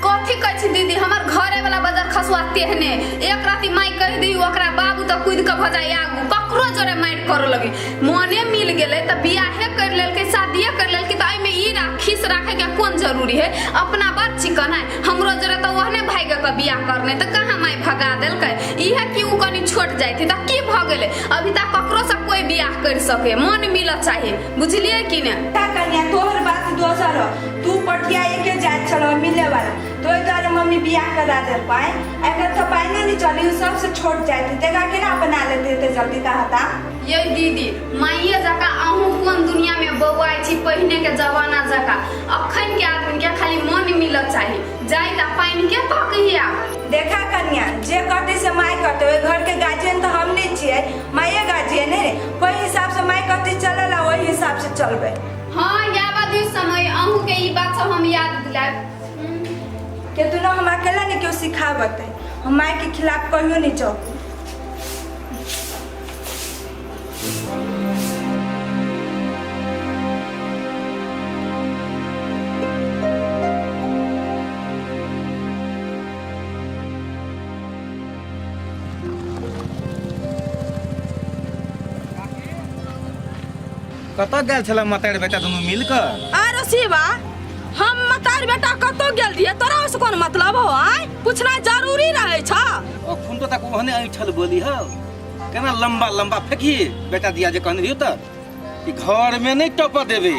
[SPEAKER 5] कथी कहै छी दीदी, हमर घरे वाला बजर खसुआ तेहने। एक राति माय कहि दी ओकरा बाबू तऽ कूद के भऽ जाय आगू, ककरो जोरे मारि करऽ लगी। मने मिल गेलै तऽ बियाहे करि लेलकै, शादिये करि लेलकै, तऽ एहिमे ई खीस राखे के कोन जरूरी है? अपना बड़ चिकन है, हमरो जोरे तऽ ओहने भागि के बियाह करने, तऽ कहाँ माय भगा देलकै? इहे कि उ कनि छोट जाइत तऽ की भऽ गेलै? अभी तक ककरो से कोई बियाह करि सके, मन मिलऽ चाही, बुझलियै कि ने?
[SPEAKER 6] कन्या तोहर बात दोसर हो, तू पटिया एके जात छल मिले वाला, तो ओहि दुआरे मम्मी बियाह करा देलको। आय एकर तऽ पाइने नहीं चली, उ सबसे छोट जात है, तेकरा केना अपना लेते एते जल्दी कहता?
[SPEAKER 5] ये दीदी, माइये जकाँ अहूँ कोन दुनिया में बौआइ छी पहिने के जमाना जकाँ। अखन के आदमी के खाली मन मिलऽ चाही, जाइत आ पानि के तकहिया।
[SPEAKER 6] देखा कन्या, जे करते से माय करते, ओहि घर के गार्जियन तऽ हम नहीं छियै, माये गार्जियन है रे। ओहि हिसाब से माय करते चलल, ओहि हिसाब से चलबै।
[SPEAKER 5] हाँ, याबा दियौ समय, अहूँ के ई बात सब हम याद दिलायब।
[SPEAKER 6] के तू ना हम अकेला नहीं क्यों सिखाबते, हम माय के खिलाफ कहियो नहीं चौकू।
[SPEAKER 3] कतऽ गेल छल मतारि बेटा दुनू मिल कऽ?
[SPEAKER 4] आरो शिवा, हम मतारि बेटा कतौ गेल रहियै, तोरा ओहिसँ कोन मतलब हो? आय पूछना जरूरी रहै छ?
[SPEAKER 3] ओ खून तो तक ओहने ऐठल बोली हो, केना लंबा लंबा फेंकी बेटा दिया जे कहने रहियो तऽ कि घर में नहीं टप देबे,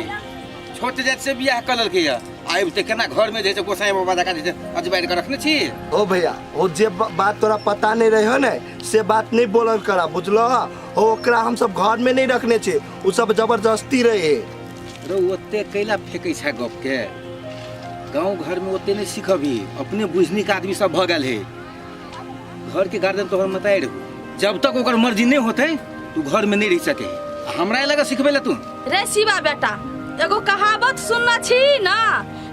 [SPEAKER 3] छोट जात से बियाह कऽ लेलकै या आबि तऽ केना घर में जे छै गोसाई बाबा जकाँ जे छै अजबारि कऽ रखने छी।
[SPEAKER 8] ओ भैया, ओ जे बात तोरा पता नहीं रहे ने से बात नहीं बोलल करा, बुझलो? हो ओकरा हम सब घर में नहीं रखने छी, उ सब जबरदस्ती रहे।
[SPEAKER 3] रो ओते कैला फेंकै छै गप के, गाँव घर में ओते नहीं सीखबी, अपने बुझनी के आदमी सब भऽ गेल है। घर के गार्जियन तोहर मतारि हो, जब तक ओकर मर्जी नहीं होते तू घर में नहीं रह सके, हमरा लगा सिखबे ला तू।
[SPEAKER 4] रे शिवा बेटा, एगो कहावत सुनना छी ना,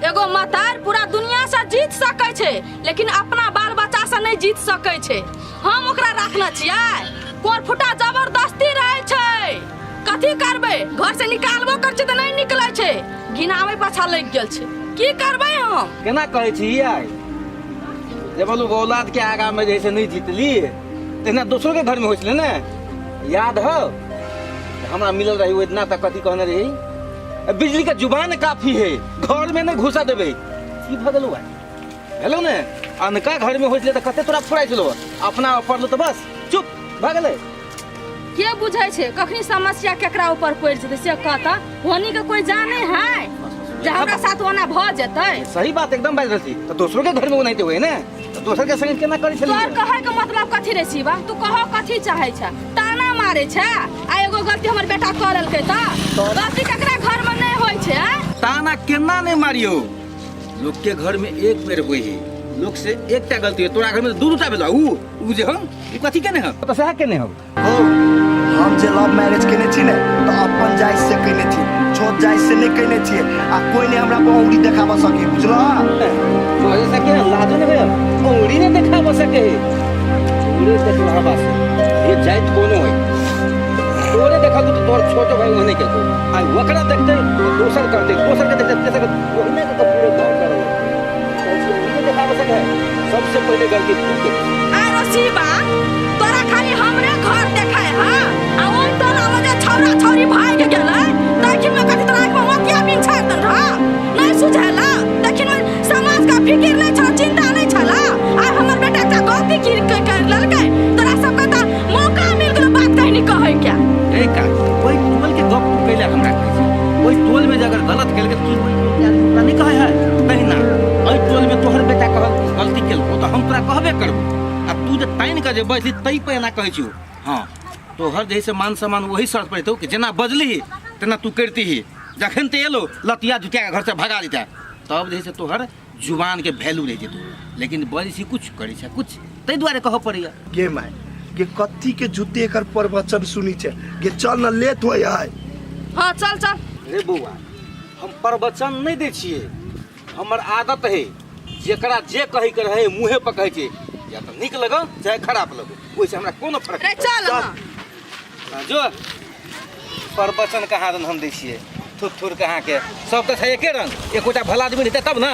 [SPEAKER 4] एगो मतार पूरा दुनिया से जीत सकै छै लेकिन अपना बाल बच्चा से नहीं जीत सकै छै। हम ओकरा राखने छियै, कोर फुटा जबरदस्ती रहै छै, कथी करबै? घर से निकालबो कर छै तऽ नहीं निकलै छै, घिनाबै पाछा लागि गेल छै, की करबै हम?
[SPEAKER 3] केना कहै छी आइ जे बोलू औलाद के आगा में जैसे नहीं जीतली, तहिना दोसरो के घर में होइ छलै ने, याद हो हमरा मिलल रही ओ इतना तक कथी कहने रही, बिजली के जुबान काफी है, घर में नहीं घुसा देबै, की भऽ गेलौ आइ? भेलौ ने, अनका घर में होइ छलै तऽ कते तोरा फुराइ छलौ, अपना पड़लौ तऽ बस चुप भऽ गेलै।
[SPEAKER 4] के बुझै छै कखनी समस्या केकरा ऊपर पड़ि जेतै से कहता, होनी के कोई जाने है जे हमरा साथ ओना भऽ जेतै।
[SPEAKER 3] सही बात एकदम बाजि रहल छी, तऽ दोसरो के घर में ओनाहिते होइ ने, तऽ दोसर के संगे केना करै छलियै?
[SPEAKER 4] तोहर कहै के मतलब कथी रे शिवा? तू कह कथी चाहै छ? ताना मारै छ? आ एगो गलती हमर बेटा कऽ लेलकै तऽ गलती केकरा घर में नहीं होइ छै? आँय?
[SPEAKER 3] ताना केना नहीं मारियो, लोक के घर में एक बेर होइ है, लोक से एकटा गलती है, तोरा घर में दू दूटा भेलौ, उ जे हम उ कथी केने हम तऽ सएह केने हम।
[SPEAKER 8] हो हम जे लव मैरिज केने छी ने तऽ अपन जाइत से केने छी, छोट जाइत से नहीं केने छी, आ कोई नहीं हमरा पर उंगली देखाबऽ सके, बुझलो?
[SPEAKER 3] तोरे सके लाजो नहीं होय, उंगली नहीं देखाबऽ सके, उंगली देखलाबा से ये जाइत कोनो है, तोरे देखल तो तोर छोटो भाई ओहने केलको, आ ओकरा देखते दोसर करते, दोसर के देखते तेसर के, ओहने के तऽ पूरे गाँव करल, उंगली नहीं देखाबऽ सके, सबसे पहले गलती तू के।
[SPEAKER 4] आरो शिवा, तोरा खाली हमरे घर देखाय हां, आ ओइ टोला में जे छौरा छौरी भागि गेलै तखिन में कथी तोरा आँखि में मोतिया बिन छाड़ि देल रह? नहीं सुझेला तखिन में समाज का फिकिर नहीं छल, चिंता नहीं छला, आ हमर बेटा एकटा गलती की कर लेलकै, तोरा सबके तऽ मौका मिल गेल बात कहनी कहै के।
[SPEAKER 3] ए का ओइ टोल के गप तू कैला हमरा कहै छै, ओइ टोल में जे अगर गलत केलकै तऽ की ओइ टोल के आदमी तोरा नहीं कहै है? तहिना ओइ टोल में तोहर बेटा कहल गलती केलको तऽ हम तोरा कहबे करबो, आ तू जे तानि कऽ जे बजली तै पर एना कहै छियौ। हाँ तोहर जे से मान सम्मान वही शर्त पर हेतौ कि जेना बजली तेना तू करती, जखन ते एलो लतिया जुतिया के घर से भगा देता, तब जे से तोहर जुबान के वैल्यू रहि जेतौ, लेकिन बजै छी कुछ करै छै कुछ, ताहि दुआरे कहऽ पड़ैया।
[SPEAKER 8] गे my, गे कथी के झूठे एकर प्रवचन सुनी छै गे चल न लेट होय है।
[SPEAKER 4] हाँ चल चल।
[SPEAKER 3] रे बौआ हम प्रवचन नहीं दै छियै, हमर आदत है जेकरा जे कहे के रहे मुँहे पर कहै छै, या तऽ नीक लगो चाहे खराब लगो, ओहिसँ हमरा कोनो फर्क
[SPEAKER 4] रे
[SPEAKER 3] नहि
[SPEAKER 4] चल। हाँ।
[SPEAKER 3] हाँ, जो प्रवचन कहाँ दन हम दै छियै, थुर थुर कहाँ के सब तऽ छै एके रंग, एकोटा भला आदमी रहतै तब ने।